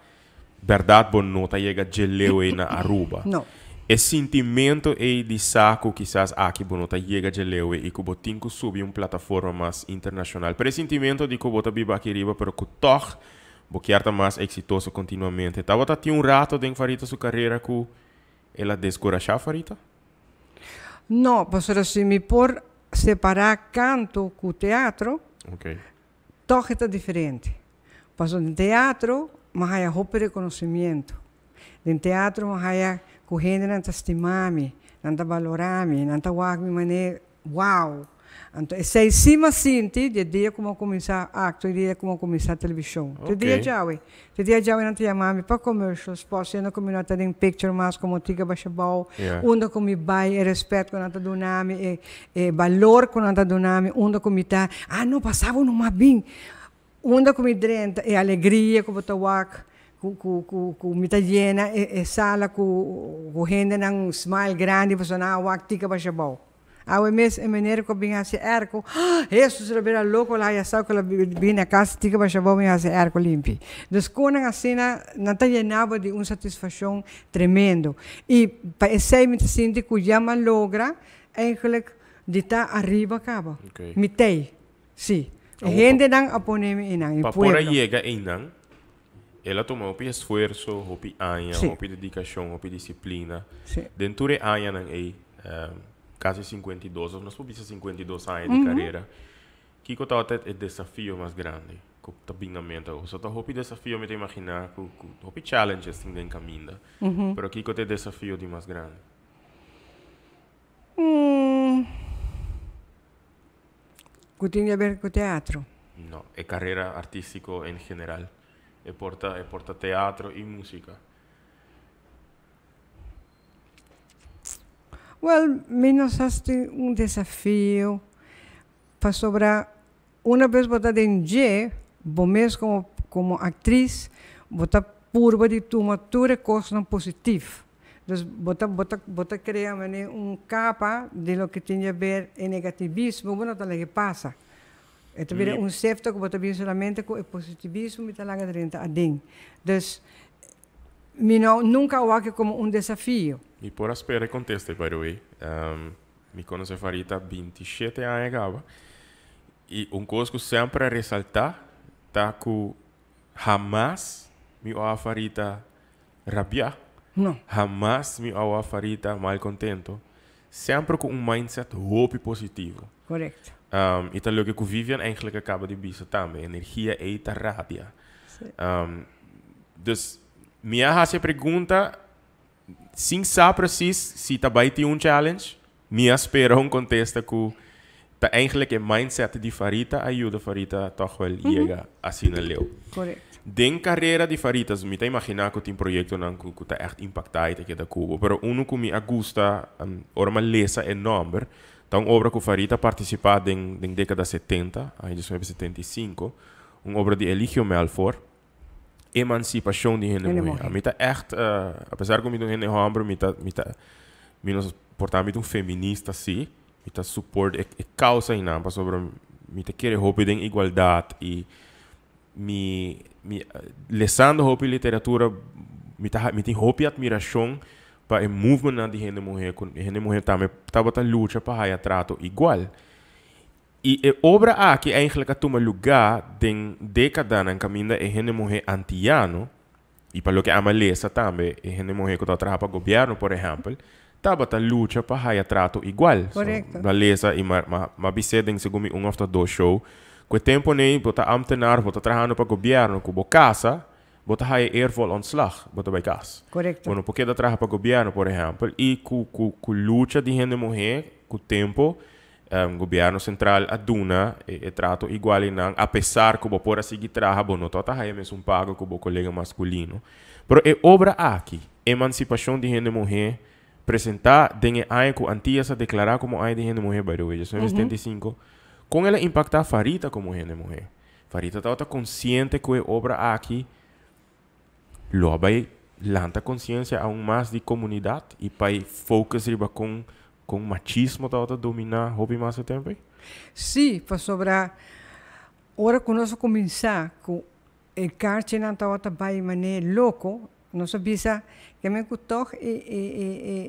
Berdad bo no ta yega dje leu ei na Aruba. No. E sintimento ei di sa ku kisas aki bo no ta yega dje leu ei i ku bo tin ku subi un plataforma mas internashonal. Pero e sintimento di ku bo ta biba aki riba pero ku tòg bo kier ta mas eksitoso kontinuamente. Tabata tin un rato den Farita su karera ku el a deskurashá Farita? No, pasobra si mi por separá kanto ku teatro, tòg e ta diferente. Pasobra den teatro mi a haya hopi reconocimiento. Den teatro mi a haya cu hendenan ta stima mi, nan ta balora mi, nan ta wak mi manera wow. Anto esey si mi a sinti di e dia cu mi a cuminsa actua y di e dia cu mi a cuminsa television. Te dia djawe, te dia djawe nan ta yama mi pa commercials, pa siendo cu mi no ta den picture mas como Tiga Bashabao, unda cu mi bay e respet cu nan ta duna mi, e e balor cu nan ta duna mi, unda cu mi ta, ah no pasa bo numa bin. Unda ku mi drenta e alegria ku bo ta wak ku ku ku ku mi ta yena e e sala ku ku hendenan smile grandi pasobra nan a wak tika basha abou. Awe mes e meneer ku a bin hasi airco, Hesus lo bira loko lo haya sa ku lo bin na kas tika basha abou bin hasi airco limpi. Dus konan asina nan ta yena bo di un satisfakshon tremendo. I pa esei mi ta sinti ku ya mi a logra eigenlijk di ta ariba kaba. Mi tei. Sí, e hendenan a pone mi einan, e Pa por a pueblo. yega einan, el a tuma hopi esfuerso, hopi aña, Sí. hopi dedikashon, hopi disiplina. Sí. Den tur e añanan ei, kasi 52 òf nos por bisa 52 aña di karera, kiko tabata e desafio mas grandi ku ta bin na mente awor? So ta hopi desafio mi ta imaginá ku ku hopi challenges tin den kaminda, pero kiko ta e desafio di mas grandi? Cu tin di haber cu teatro? No, e carera artistico en general. E por ta, e por ta teatro y musica. Wel, mi no sa si tin un desafio, pasobra una bes bo ta den dje, bo mes como, como actriz, bo ta purba di tuma tur e cosnan positiv. Dus bo ta bo ta bo ta crea manera un capa di loke tin di haber e negativismo bo no ta laga e pasa. E ta bira un sefta cu bo ta bin solamente cu e positivismo mi ta laga drenta aden. Dus mi no nunca a wak como un desafio. Mi por a spera e contesta by the way. Mi conoce Farita 27 aña caba y un cos cu semper a resalta ta cu hamas mi oa Farita Rabiá. No. Hamas mi awa farita mal contento. Semper cu un mindset hopi positivo. Correcto. Y ta loke cu Vivian eigenlijk a caba di bisa tambe. Energia ey ta rabia. Sí. Dus mi a haci e pregunta sin sa precies si ta bay tin un challenge. Mi a spera un contesta cu ta eigenlijk e mindset di Farita a yuda Farita toch wel yega asina leu. Correcto. Den carera di Farita, mi ta imagina cu tin proyectonan cu cu ta echt impacta y ta keda cu bo, pero uno cu mi a gusta ora mi a lesa e nomber, ta un obra cu Farita a participa den den decada setenta, aña diesnuebe setenta i sinku, un obra di Eligio Melfor, Emancipacion di hende muhe. Ami ta echt, apesar cu mi ta un hende homber, mi ta mi ta mi no por ta mi ta un feminista si, Mi ta support e e causa einan pasobra mi ta kere hopi den igualdad y mi mi lesando hopi literatura mi ta mi tin hopi admiracion pa e movementnan di hende muhe cu hende muhe tambe tabata lucha pa haya trato igual. Y e obra aki eigenlijk a tuma luga den decadanan caminda e hende muhe antiano I pa loke ama lesa tambe, e hende muhé ku ta traha pa gobièrnu, por ehèmpel, tabata lucha pa haya trato igual. So, Korekto. mi a lesa i mi a mi a bis'é den segun mi un òf ta dos show, ku e tempu nei bo ta ámtenar, bo ta trahando pa gobièrnu, ku bo kasa, bo ta haya eervol ontslag, bo ta bai kas. Korekto. Bo no por keda traha pa gobièrnu, por ehèmpel, i ku ku ku lucha di hende muhé ku tempu. Gobierno Central a duna e trato igual einan, a pesar cu bo por a sigui traha, bo no tabata haya mesun pago cu bo colega masculino. Pero e obra aki, Emancipacion di Hende Muhe, presenta den e aña cu Antillas a declara como Aña di Hende Muhe, by the way, 1975, con el a impacta Farita como hende muhe? Farita tabata consciente cu e obra aki lo a bay lanta conciencia aun mas di comunidad y pa e focus riba con con machismo tabata domina hopi mas e tempo ey? Sí, pasobra ora cu nos a cuminsa cu e karchinan tabata bay mane loco, nos a bisa ke men cu tog e e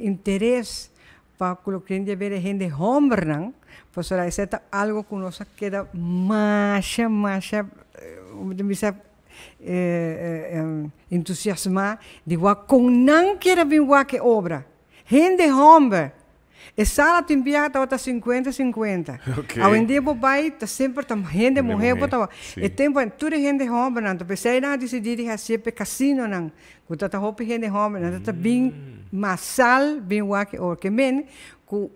e interes pa cu loke tin di haber e hende hombernan, pasobra esey ta algo cu nos a keda masha masha, como ta bisa, entusiasmá di wak kon nan kier a bin wak e obra. Hende hòmber! E sala tin biaha tabata sinkuenta sinkuenta. Awendia bo bai ta semper ta hende muhé bo ta wak. E tempu tur e hende hòmbernan ta p'esei nan a disidí di hasié p'e kasinonan ku ta ta hopi hende hòmber nan ta bin masal bin wak e obra. Ke men ku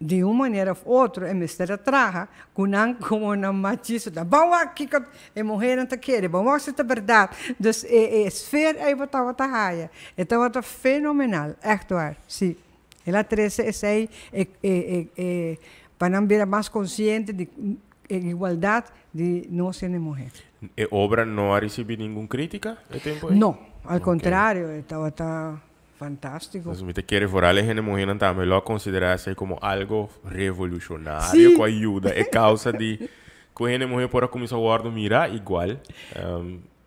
Di un manera of otro e mester a traha cu nan como nan machisto ta ban wak kico e muhernan ta kere, ban wak si ta berdad. Dus e e sfeer ey bo tabata haya, e tabata fenomenal, echt waar, si. El a trece esey e e e pa nan bira mas consciente di e igualdad di nos hende muher. E obra no a ricibi ningun critica e tempo ey? No, al contrario, e tabata Fantástiko. Entonces mi ta kere vooral e hende muhénan tambe lo a konsiderá esei komo algo revolushonario ku a yuda e kausa di ku hende muhé por a kuminsá wòrdu mirá igual.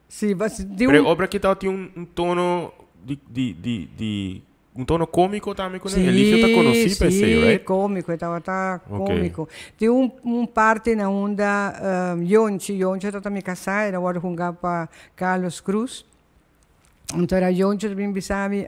Sí, bas di Pero e obra aki tabata tin un tono di di di di un tono kómiko tambe kuné. Eligio ta konosí pa esei, right? Sí, kómiko, e tabata kómiko. Tin un un parti na unda Yonchi, Yonchi tabata mi kasá, el a wòrdu hungá pa Carlos Cruz. Anto era Yoncho ta bin bisa mi,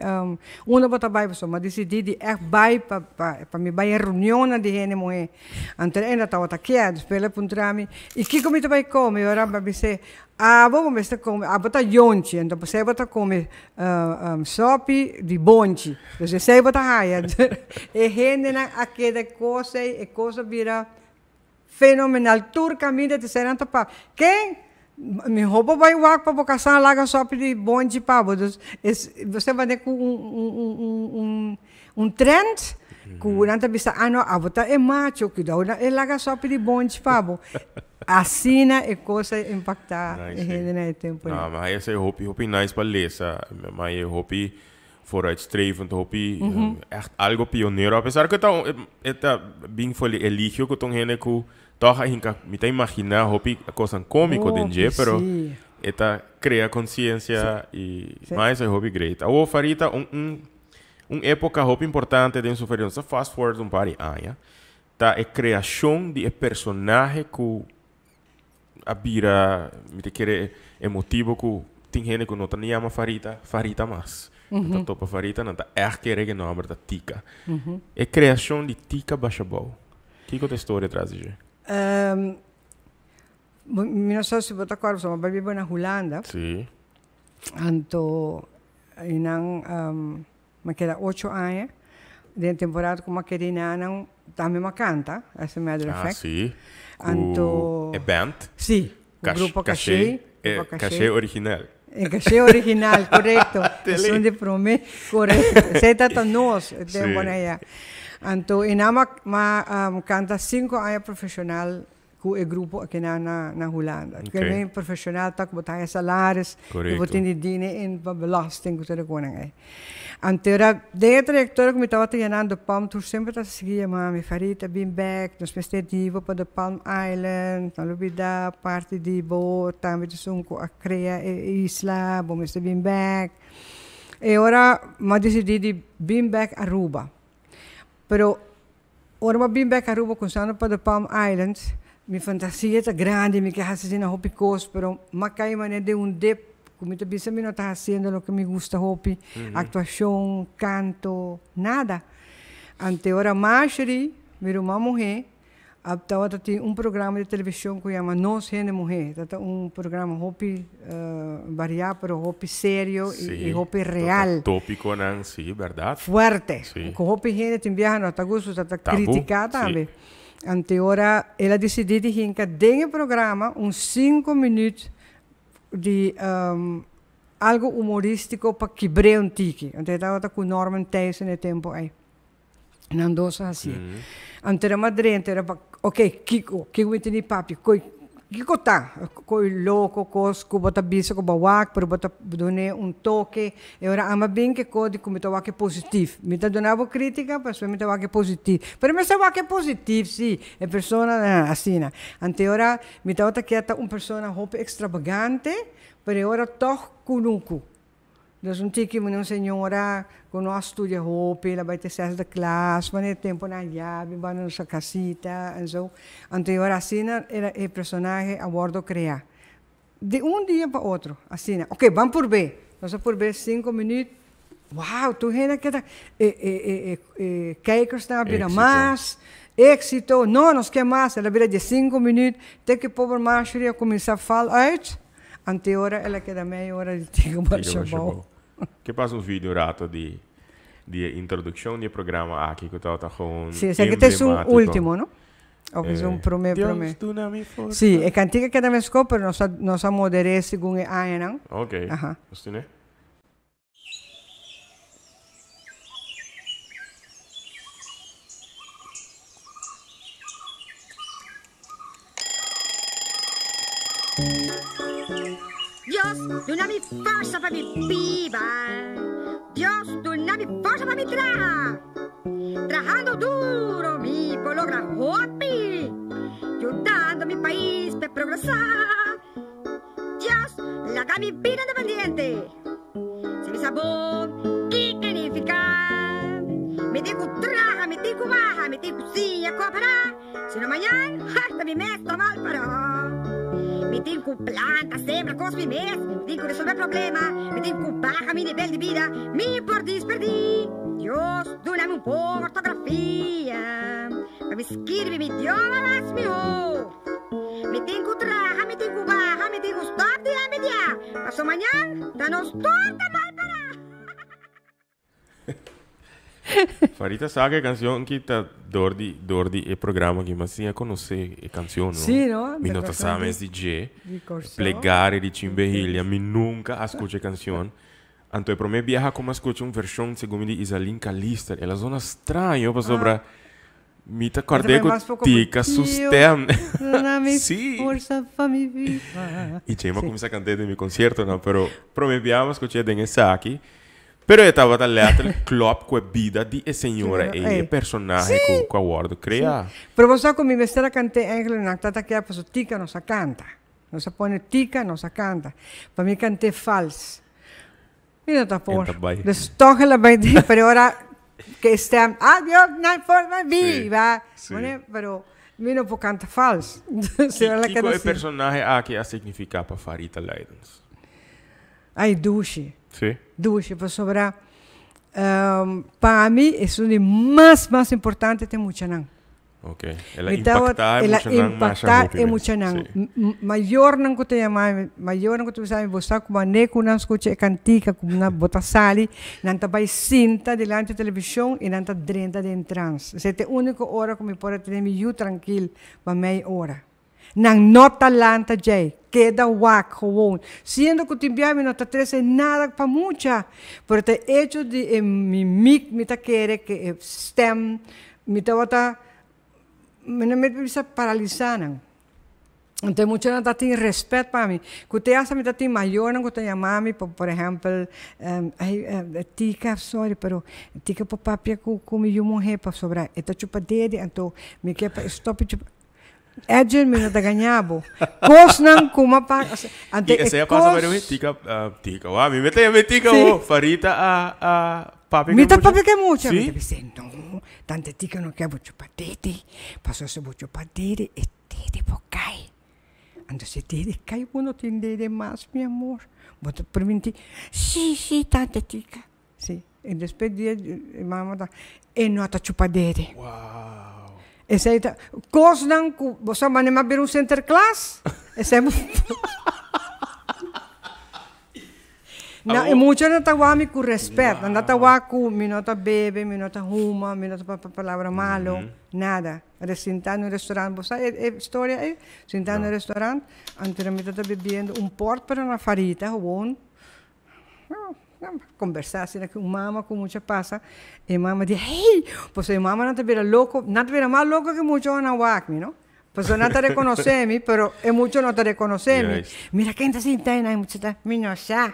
unda bo ta bai pasobra mi a disidí di ègt bai pa pa mi bai e reunionnan di hende muhé. Anto e no tabata kier, despues el a puntra mi, i kiko mi ta bai kome? Ora mi a bis'é, abo bo mester kome, abo ta Yonchi, anto p'esei bo ta kome sòpi di bonchi, dus esei bo ta haya. E hendenan a keda kos ei, e kos a bira Fenomenal tur caminda te senan ta pa ken miho bo bay wak pa bo casa laga sopi di bonchi pa bo dus es bo ta cu un un un un trend cu nan ta bisa ah no abo ta e macho cuidao nan e laga sopi di bonchi pa bo asina e cos a impacta e hende na e tempo. No ma esey hopi hopi nice pa lesa ma e hopi Vooruitstrevend, hopi echt algo pionero. A pesar cu ta e ta bin for di Eligio cu ta un hende cu toch a hinca, mi ta imagina hopi cosnan comico den dje, pero e ta crea conciencia y mas esey hopi great. Awor Farita, un un un epoca hopi importante den su vida, nos ta fast forward un par di aña, ta e creacion di e personahe cu a bira, mi ta kere e motibo ku tin hende ku no ta ni yama Farita, Farita mas. Nan ta topa Farita, nan ta ègt kere ku e nòmber ta Tika. E kreashon di Tika Bashabou, kiko ta e storia tras di dje? Mi no sa si bo ta kòrda, pasobra mi a bai biba na Hulanda. Anto einan Mi a keda ocho aña. Den temporada ku mi a keda enanan tambe mi a kanta, as a matter of Ah, fact. sí. Ku Anto e band? Sí, ku Cash- grupo Caché, Caché, e grupo Caché Caché. original. E Caché original, korekto. Tele. Esun di promé, korekto. Esei ta nos, e Sí. temponan ya. Anto enan mi a mi a kanta sinku aña profeshonal ku e grupo akinan na na Hulanda. Ok. Ke men profeshonal ta ku bo ta haña salaris, i bo Korekto. tin di dine in pa belasting ku tur e konan ei. Anto era den e trayektoria ku mi tabata yenando De Palm tur semper ta sigui yama mi, Farita bin bek, nos mester di bo pa De Palm Island, no lubida parti di bo tambe ta esun ku a krea e isla, bo mester bin bek. E ora mi a disidí di bin bek Aruba. Pero Ora mi a bin bek Aruba kunsando pa The Palm Islands, mi fantasia ta grandi, mi ke hasi asina hopi kos, pero m'a kai manera den un dip ku mi ta bisa mi no ta hasiendo loke mi gusta hopi, aktuashon, kanto, nada. Ante ora Marjorie, mi ruman muhé, a tabata tin un programa di televishon ku yama Nos Hende Muhé. Ta ta un programa hopi variá pero hopi serio i hopi real. Tópikonan, sí, bèrdat. Fuerte. Sí. Ku hopi hende tin biaha no ta gusta, ta Tabu, kritiká sí. tambe. Anto ora el a disidí di hinka den e programa un sinku minüt di algu humorístiko pa kibr'é un tiki. Anto e tabata ku Norman Thijssen e tempu ei. Nan dos a hasié. Anto era madrenta era pa ok kiko kiko mi tene papia koi kiko ta koi loko kos ku bo ta bisa ku bo a wak pero bo ta dun'é un toke e ora amba bin ke kos di ku mi ta wak e positif mi ta duna bo kritika pasobra mi ta wak e positif pero mi mester wak e positif si e persona asina anto e ora mi tabata kier ta un persona hopi ekstrabagante pero e ora tog kunuku. Dus un tiki un señora cu no a studia hopi, el a bay te zesde klas, wanneer e temponan ya bin na nos casita en zo. Anto e ora asina era e personahe a wordo crea. Di un dia pa otro, asina. Ok, ban purbe. Nos a purbe cinco minuut, wow, tur hende a keda, e e e e kijkersnan a bira mas, exito, no, nos ke mas, el a bira diescinco minuut, te cu e pober Marjorie a cuminsa val uit. Ante ora el a keda mei ora di Tigo Basha Bou. Ke pasa un video rato di di e introduccion di e programa aki cu tabata gewoon Si, esaki ta esun ultimo, no? Of esun prome prome? Dios duna mi forsa. Si, e cantica a keda mesco pero nos a nos a moder'é segun e añanan. Ok, nos tene. Dios duna mi forsa pa mi biba Dios duna mi forsa pa mi traha Trahando duro mi por logra hopi Yudando mi pais p'e progresa Dios laga mi bida independiente Si mi sa bon kiko nifica Mi tin ku traha, mi tin ku baha, mi tin ku siña koperá Si no mañan hasta mi mes ta mal pará Mi tin ku planta, sembra kos mi mes Mi tin ku resolve problema, mi tin ku baha mi nivel di bida Mi por disperdí Dios duna mi un bon ortografia Pa mi skirbi mi idioma mas mihó. Mi tin ku traha, mi tin ku baha, mi tin ku stòp di envidiá, paso mañan ta nos tur ta mal pará. Farita sa ku e kanshon ki ta dor di dor di e programa aki mas siña konosé e kanshon no. Sí no. Mi no ta sa mes di dje. Plegaria di Chimbehilia mi nunka a skucha e kanshon. Anto e promé biaha ku mi a skucha un vershon segun mi di Izaline Calister el a zona straño pasobra Mi ta kòrd'é ku Tika su stèm. Sí. I dje mi a kuminsá kant'é den mi konsiertonan, pero promé biaha mi a skuch'é den esaki. Pero e tabata lèterlijk klòp ku e bida di e señora ei, e personahe ku a wòrdu kreá. Pero bo sa ku mi mester a kant'é eigenlijk nan tata kier pasobra Tika nos a kanta. Nos a pone Tika nos a kanta. Pa mi kant'é fals. Mi no ta por. Dus toch el a bai den, pero ora ke e stem, ah Dios na forma viva. Mone, pero mi no por kanta fals. Dus ora la keda Kiko e personahe aki a signifiká pa Farita Luidens? Ay, dushi. Sí? Dushi, pasobra pa mi esun di mas mas importante ta e muchanan. Ok. El a impactá e muchanan masha hopi e muchanan. Mayornan ku ta yama mi, mayornan ku ta bisa mi, bo sa ku manera ku nan skucha e kantika ku nan bo ta sali, nan ta bai sinta dilanti televishon i nan ta drenta den trans. Esei ta e úniko ora ku mi por a tene mi yu trankil pa mei ora. Nan no ta lanta djei, keda wak gewoon. Siendo ku tin bia mi no ta trese nada pa mucha, pero ta e echo di e mimik mi ta kere ke e stem mi tabata, mi no mester bisa paralisá nan. Anto e muchanan ta tin respet pa mi. Ku te asta mi ta tin mayornan ku ta yama mi, por ehèmpel, ay Tika, sorry, pero Tika por papia ku mi yu muhé pasobra e ta chupa dede, anto mi ke pa e stòp di chupa. Edwin mi no ta gaña bo. Kosnan ku m'a pa ante e kos. Pasa by the way, tika tika wa mi mete mi tika wo Farita a a papia Mi ta papia ke mucha. Mi ta bisa no, tante tika no ke bo chupa dede, pasobra si bo chupa dede e dede por kai. Anto si dede kai bo no tin dede mas mi amor. Bo ta permiti, si si tante tika. Si, e despues di e mama ta, e no ta chupa dede. Wow. Esei ta kosnan ku bo sa manera m'a bira un Sinterklaas. Esei bo. Na, e mucha nan ta wak mi ku respet. Nan ta wak ku mi no ta bebe, mi no ta huma, mi no ta papia palabra malo, nada. Ora sinta na un restaurant, bo sa e e storia ei? Sinta na un restaurant, anto mi ta ta bebiendo un port pero na farita gewoon. Kombersá asina ku un mama ku mucha pasa, e mama di, hey! Pasobra e mamanan ta bira loko, nan ta bira mas loko ku mucha ora nan wak mi, no? Pasobra nan ta rekonosé mi, pero e mucha no ta rekonosé mi. Mira ken ta sinta einan, e mucha ta, mi no sa.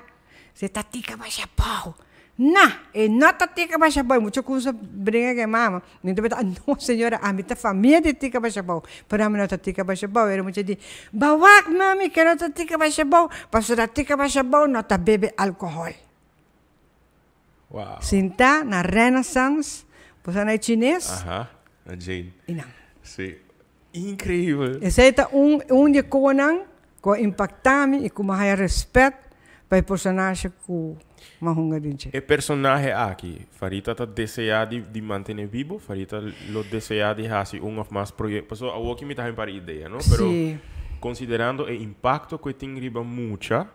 Si ta tika basha bou. Na! E no ta tika basha bou. E mucha kumsa bringa ku e mama. Mi ta bita, no señora, ami ta famia di tika basha bou. Pero ami no ta tika basha bou. E mucha di, Ba wak mami ke no ta tika basha bou, pasobra tika basha bou no ta bebe alkohòl. Wow. Sinta na Renaissance, bo sa na e chines? Aha, na Jane. I nan. Si. Increibel. Esei ta un un di e konan ku a impaktá mi i ku mi a haya rèspèt pa e personahe ku mi a hunga den dje. E personahe aki, Farita ta deseá di di mantené bibo? Farita lo deseá di hasi un òf mas proyekto? Pasobra awoki mi ta haña un par di idea, no? Pero konsiderando e impakto ku e tin riba mucha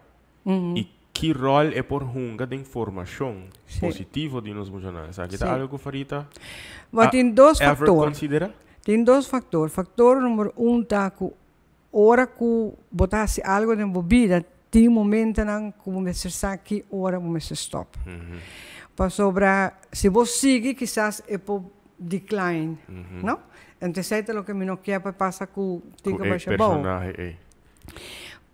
i ki ròl e por hunga den formashon positivo di nos muchanan, esaki ta algu ku Farita a ever konsiderá? Tin dos faktor. Faktor number un ta ku ora ku bo ta hasi algu den bo bida, tin momentonan ku bo mester sa ki ora bo mester stòp. Pasobra si bo sigui kisas e por decline, no? Enton esei ta loke mi no kier pa pasa ku Tika Ku e Bashabou. personahe ei.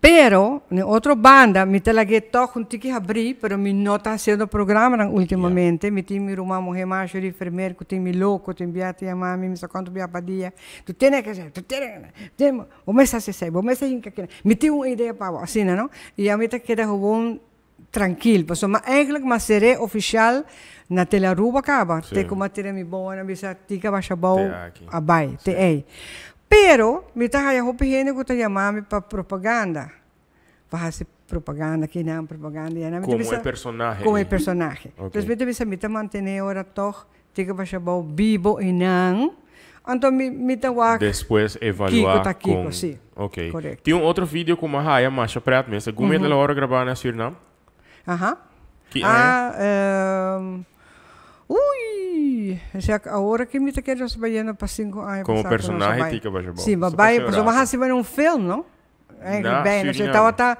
Pero, na e otro banda, mi ta lag'é tòg un tiki habrí, pero mi no ta hasiendo programanan últimamente. Mi tin mi ruman muhé masha di enfermer ku tin mi loko, tin bia ta yama mi, mi sa kuantu bia pa dia. Tu tene ke hasi, tu tene ke hasi, bo mester hasi esei, bo mester hinka kina. Mi tin un idea pa bo, asina no. I ami ta keda gewoon trankil, pasobra mi eigenlijk mi a ser'é ofishal na Tele Aruba kaba, te ku mi a tira mi boa nan bisa Tika basha bou a bai, te ei. Pero mi ta haya hopi hende ku ta yama mi pa propaganda, pa hasi propaganda kinan, propaganda yanan. Komo e personahe. Komo e personahe. Entonces mi ta bisa mi ta mantené ora tòg Tika basha bou bibo einan, anto mi mi ta wak Despues kiko evaluá ta kiko, kon. si. Ok. Korekto. Tin un otro video ku mi a haya masha pret mes. Segun mi e ta la ora grabá na Surinam. Aha. Ki aña? Ah, ui, esei awor aki mi ta kere nos ta bayendo pa sinku aña Komo pasá ku nos a personahe bai. Tika basha bou. Si, mi a Esei bai, pasó pasobra mi a rato. hasi manera un film, no? Eigenlijk Na bijna. Surinam. Tabata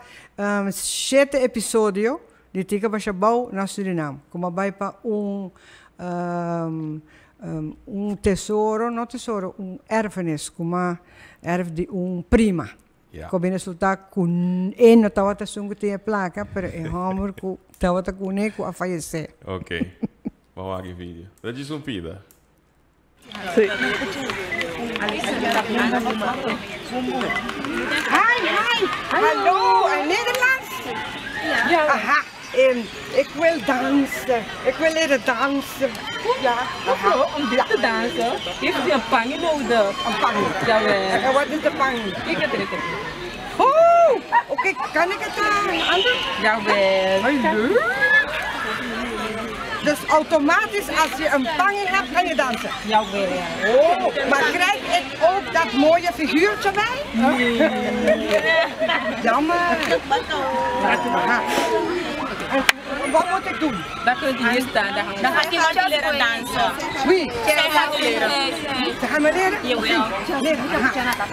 shete episodio di Tika Basha Bou na Surinam. Ku mi a bai pa un un tesoro, no tesoro, un erfenis ku mi a erf di un prima. Ku a bin resulta ku e no tabata esun ku tin e plaka, pero e hòmber ku tabata kuné ku a fayesé. Ok. Bo a wak e video. Ta djis un pida. Hi, hi, hallo, Nederlands? Ja. Aha, ik wil dansen, ik wil leren dansen. Ja. Mevrouw, om dit te dansen heeft u een pangi nodig. Een pangi? Jawel. En wat is de pangi? Kijk het, kijk het. Oh, oké, kan ik het aan doen? Jawel. Leuk. Dus automatisch als je een pangi hebt, kan je dansen? Jawel. Oh, maar krijg ik ook dat mooie figuurtje bij? Nee. Jammer. Aha. En wat moet ik doen? Dan kunt u hier staan. Dan gaat iemand u leren dansen. Wie? Zij gaat u leren. Ze gaan me leren? Jawel. Leren. Aha.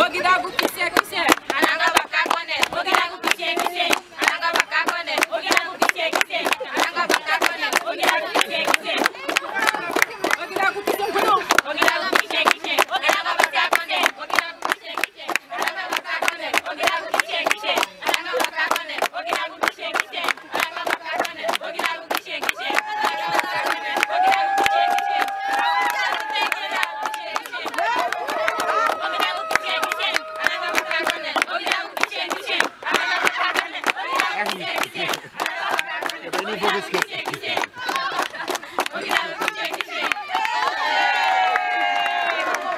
Ogidagu kise kise. Ananga baka kone. Ogidagu kise kise. Ananga baka kone. Ogidagu kise kise. Ananga baka kone. Ogidagu kise kise. Ogidagu kise kise. Ogidagu kise kise. Ananga baka kone. Ogidagu kise kise. Ananga baka kone. Ogidagu kise kise. Ananga baka kone. Ogidagu kise kise. Ananga baka kone. Ogidagu kise kise. Ananga baka kone. Ogidagu kise kise.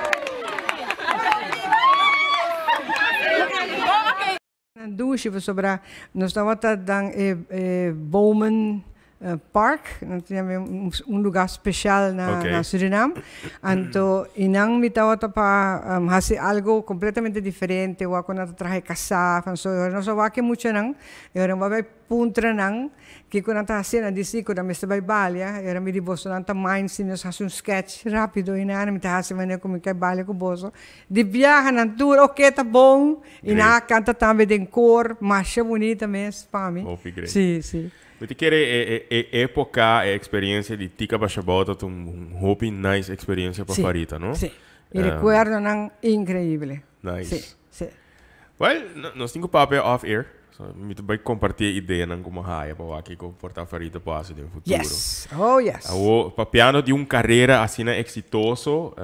Nan dushi pasobra nos tabata dan e bomen. Park, nan ta yama un lugar special na na Surinam. Anto y nan mi tabata pa haci algo completamente diferente, wak cu nan ta traha e casafa, so nos a wak e muchanan y ora bo a bay puntra nan kico nan ta haci, nan dici cu nan mester bay balia, y ora mi di boso nan ta mind si nos haci un sketch rapido y nan mi ta haci manera cu mi ke balia cu boso. Di biaha nan tur oke ta bon y nan a canta tambe den koor masha bunita mes pa mi. Hopi great. Si, si. Mi ta kere e e e epoca, e experiencia di Tika Bashabou ta un hopi nice experiencia pa Farita, no? Si, y recuerdonan increible. Nice. Si, si. Well, nos tin cu papia off air. So, mi ta bay comparti e ideanan cu mi haya pa wak kico por ta Farita por haci den futuro. Yes, oh yes. Awo, papiando di un carera asina exitoso,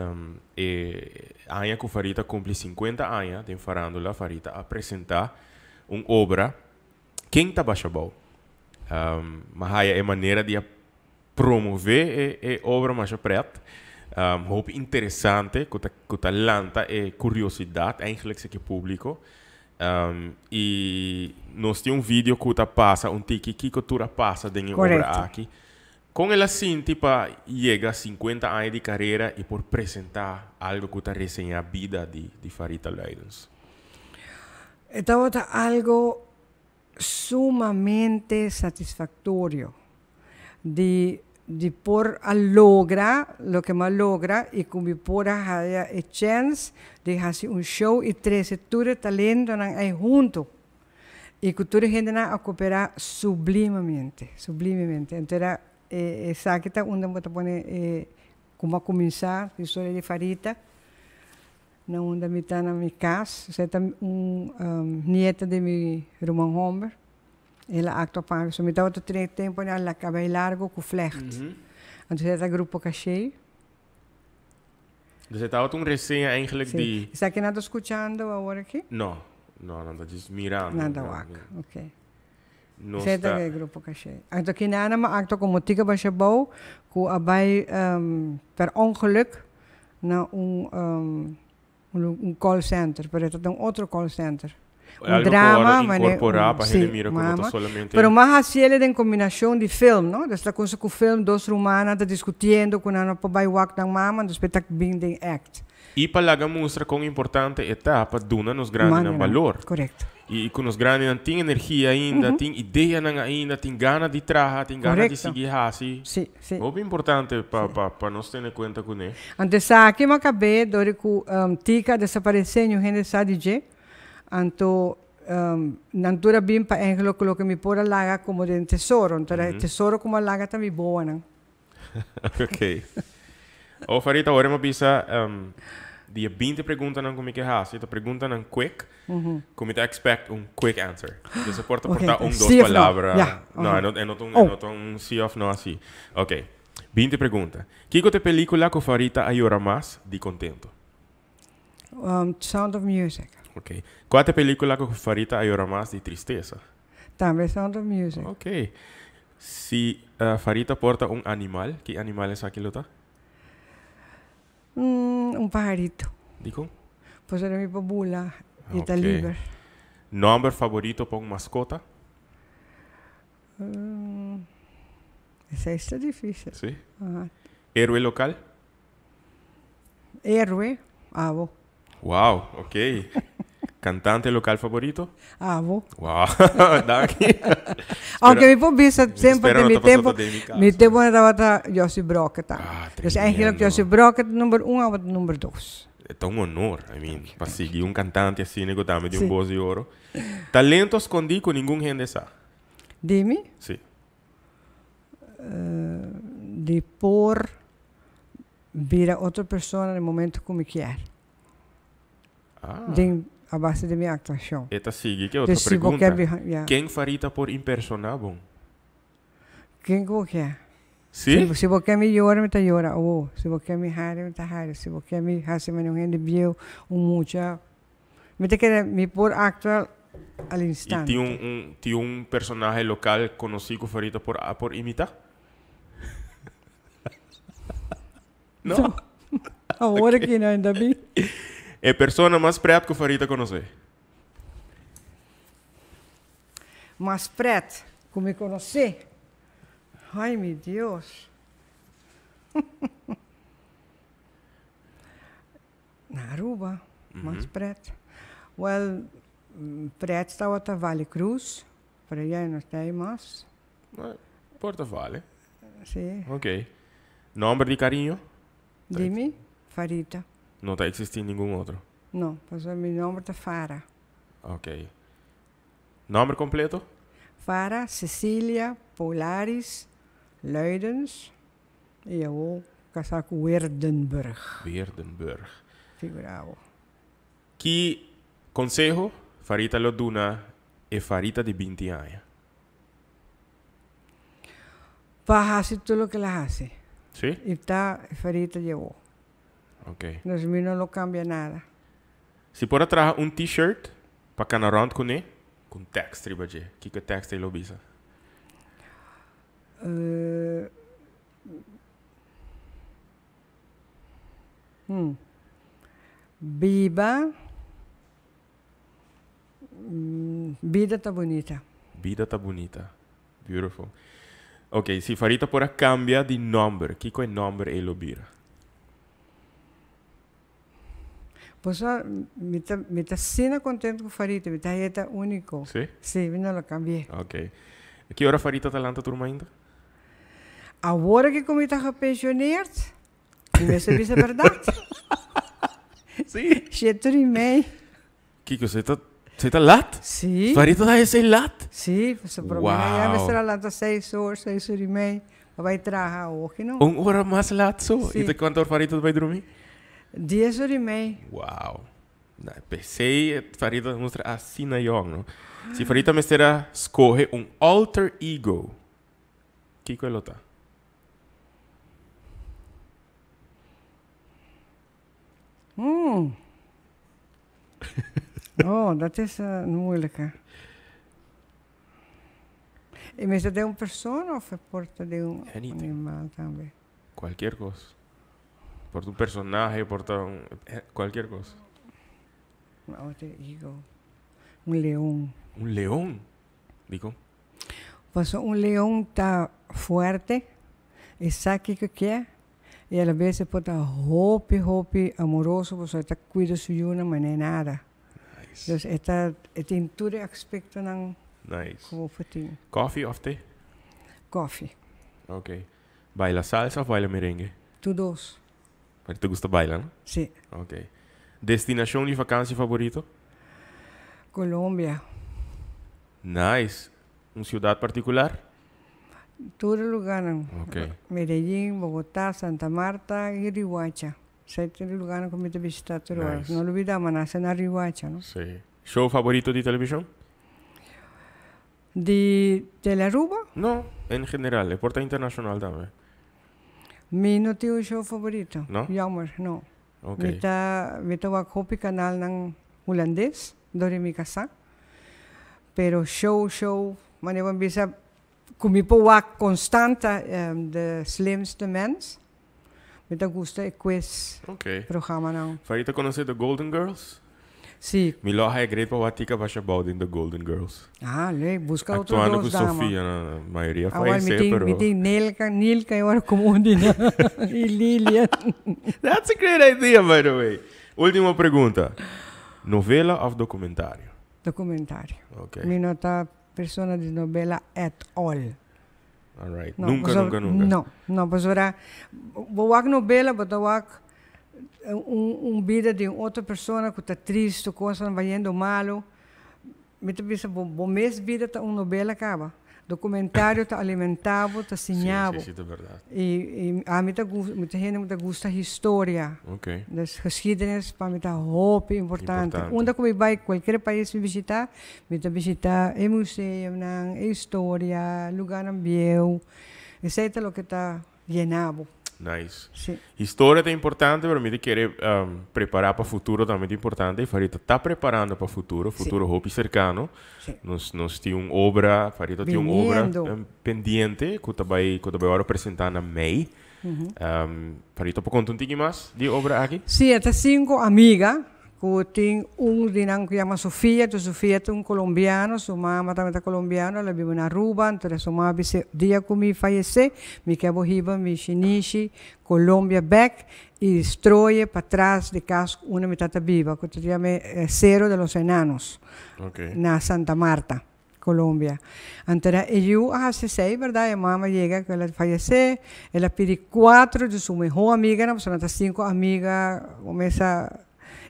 e aña cu Farita cumpli 50 aña den farandula, Farita a presenta un obra Ken ta basha bou? M'a haya e manera di a promove e obra masha pret. Hopi interesante ku ta ku ta lanta e kuriosidad eigenlijk seki publiko. I nos tin un video ku ta pasa un tiki kiko tur a pasa den e obra aki. Kon el a sinti pa yega 50 aña di karera i por presenta algo ku ta reseña bida di di Farita Luidens? E tabata algo sumamente satisfactorio di di por a logra loke mi a logra y cu mi por a haya e chens di haci un show y trece tur e talentonan ey hunto y cu tur e hendenan a coopera sublimemente, sublimemente. Enton era e esaki ta unda bo ta pone e como a cuminsa historia di Farita. Na unda mi ta na mi cas, esei ta un nieta di mi ruman homber, el a actua pa mi, so mi tabata tene tempo na la cabei largo cu vlecht, anto esei ta grupo Caché. Dus e tabata un reseña eigenlijk Si, di. Esaki nan ta scuchando awor aki? No, no, nan ta djis mirando. Nan ta wak, ok. Nos Esei ta ta. e grupo Caché. Anto kinana mi a actua como Tika Bashabou cu a bay per ongeluk na un un call center, pero e ta den otro call center. Un Algo cu drama, ora mane incorpora un pa hende si, mira cu no ta mama. solamente. Pero mas haci el den combinacion di film, no? Dus ta cuminsa cu film, dos rumannan ta discutiendo cu nan no por bay wak nan mama, despues ta bin den act. I pa laga mustra kon importante e ta pa duna nos grandinan balor. Correcto. I ku nos grandinan tin energia ainda, tin ideanan ainda, tin gana di traha, tin gana di sigui hasi. Sí, sí. Hopi importante pa pa pa nos tene kuenta kuné. Anto esaki mi a kab'é dor di ku Tika a desaparesé, niun hende sa di dje. Anto nan tur a bin pa Angelo ku loke mi por a laga komo den tesoro. Anto e tesoro ku mi a laga ta mi boanan. Ok. Oh, Farita, ora mi a bisa di e 20 preguntanan ku mi ke hasi, ta preguntanan quick, ku mi ta expect un quick answer. Dus e por ta por ta un, dos Sí of no. palabra. Ja, No, aha. e no, e no ta un, e Oh. no ta un sí of no así. Ok. 20 pregunta. Kiko ta e pelikula ku Farita a yora mas di kontento? Sound of Music. Ok. Kua ta e pelikula ku Farita a yora mas di tristesa? Tambe Sound of Music. Ok. Si Farita por ta un animal, ki animal esaki lo ta? Un paharito. Dikon? Pasobra mi por bula y ta liber. Nomber favorito pa un mascota? Esei ta dificil. Si? Héroe local? Héroe, abo. Wow, ok. Cantante local favorito? Abo. Wow, danki. Aunque mi por bisa semper Espero den no mi ta pasando tempo, den mi cas. mi tempo no tabata Jossie Brokke ta. Ah, Dus eigenlijk tremendo. Jossie Brokke ta number un, abo ta number dos. E ta un honor, I mean, pa sigui un cantante asina cu tambe di un Sí. voz di oro. Talento scondi cu ningun hende sa. Di mi? Sí. Di por bira otro persona den momento cu mi kier. Ah. Den a base di mi actuacion. E ta sigui ke otro Dus si bo pregunta. kier biha, ya. Ken Farita por impersona bon? Ken cu bo kier. Si? Si, si bo kier mi yora, mi ta yora awo. Si bo kier mi hari, mi ta hari. Si bo kier mi haci manera un hende bieu, un mucha. Mi ta kere mi por actua al Y instante. tin un, un, tin un personahe local conoci cu Farita por, por imita? No. Awor aki no ainda bi. E persona mas pret ku Farita konosé? Mas pret ku mi konosé? Ay, mi Dios. Na Aruba, mas pret. Wel, pret tabata Vale Cruz, pero ya no ta ey mas. Por ta Vale. Si. Ok. Nomber di cariño? Di mi? Farita. No ta existi ningun otro? No, pasobra mi nomber ta Fara. Ok. Nomber completo? Fara Cecilia Polaris Luidens y awo casa cu Weerdenburg. Weerdenburg. Figura bo. Ki conseho Farita lo duna e Farita di binti aña? Pa haci tur loke el a haci. Sí? Y ta e Farita di awo. Ok. Dus mi no lo cambia nada. Si por a traha un t-shirt pa cana rond cune, cu tekst riba dje, kico e tekst ei lo bisa? Biba, bida ta bunita. Bida ta bunita. Beautiful. Ok, si Farita por a cambia di nomber, kico e nomber ei lo bira? Boso, mi ta, mi ta asina contento cu Farita, mi ta haya ta unico. Si? Si, mi no lo cambié. Ok. Ki ora Farita ta lanta tur mainta? Awor aki cu mi ta gepensioneerd, mi mester bisa berdad. Si? Shete ora y mei. Kiko, se ta, se ta lat? Si. Farita ta haya esey lat? Si, pasobra prome Wow. ya mester a lanta seis or, seis or y mei, pa bay traha awoki no. Un ora mas lat so? Si. Y ta cuanto or Farita ta bay drumi? Dies or y mei. Wow. Na, p'esey Farita ta mustra asina yong, no? Si Farita mester a scoge un alter ego, kiko e lo ta? Mm. Oh, dat is een moeilijke. E mester den un persona of e por ta den un Anything. animal tambe? Cualkier cos. Por ta un personahe, por ta un, cualkier cos. Un alter ego. Un leon. Un leon? Dikon? Pasobra un leon ta fuerte, e sa kiko ke, I a la bes e por ta hopi hopi amoroso pasobra e ta cuida su yunan manera nada. Nice. Dus e ta e tin tur e aspectonan Nice. cu bo por tin. Koffie of te? Koffie. Ok. Baila salsa of baila merengue? Tur dos. Pero te gusta baila, no? Si. Ok. Destinacion di vakantie favorito? Colombia. Nice. Un ciudad particular? Tur e lugarnan. Ok. Medellin, Bogotá, Santa Marta y Riohacha. Esei ta e lugarnan ku mi ta bishita tur ora. Nice. No lubida, mi a nase na Riohacha, no? Sí. Show favorito di television? Di Telearuba? No, en general. E por ta internacional tambe. Mi no tin un show favorito. No? Jammer, no. Ok. Mi ta, mi ta wak hopi kanalnan hulandes dor di mi kasá. Pero show, show, manera bo a bisa Cu mi por wak constant ta De Slimste Mens. Mi ta gusta e quiz Ok. programanan. Farita conoce The Golden Girls? Si. Mi lo haya great pa wak tika basha bou den The Golden Girls. Ah, leuk. Busca otro Actuando dos cu dama. Sofia, na mayoria Awor mi fallece, tin, pero mi tin Nilka, Nilka y ora como un di nan. Y Lilian. That's a great idea, by the way. Ultimo pregunta. Novela of documentario? Documentario. Ok. Mi no ta Persona di novela at all. All right. No, nunca, pasobra, nunca, nunca. No, no, pasobra bo wak novela, bo ta wak un, un bida di un otro persona cu ta tristo, cosnan bayendo malo. Mi ta bisa bo, bo mes bida ta un novela caba. Documentario ta alimenta bo, ta siña bo. Sí, sí, sí, ta berdad. Y, y ami ta gus, mi ta hende cu ta gusta historia. Ok. Dus geschiedenis pa mi ta hopi importante. Importante. Unda cu mi bay, cualkier pais mi bishita, mi ta bishita e museumnan, e historia, lugarnan bieu. Esey ta loke ta yena bo. Nice. Sí. Historia ta importante, pero mi ta kere prepara pa futuro tambe ta importante. Y Farita ta preparando pa futuro, futuro hopi cercano. Sí. Nos, nos tin un obra, Farita tin un obra Viniendo. pendiente cu ta bay, cu ta bay worde presenta na mei. Farita por conta un tiki mas di e obra aki? Sí, e ta cinco amiga. Ku tin un di nan ku yama Sofia, enton Sofia ta un colombiano, su mama tambe ta colombiano, el a biba na Aruba, enton su mama a bis'é, dia ku mi fayesé, mi ke bo hiba mi shinishi Colombia bèk i stroye patras di kas unda mi tata biba, ku ta yama Cerro de los Enanos, na Santa Marta. Colombia. Anto era e yu a hasi esei, berdad? E mama yega ku el a fayesé, el a pidi kuatro di su mehó amiganan, pasobra nan ta sinku amiga kumesa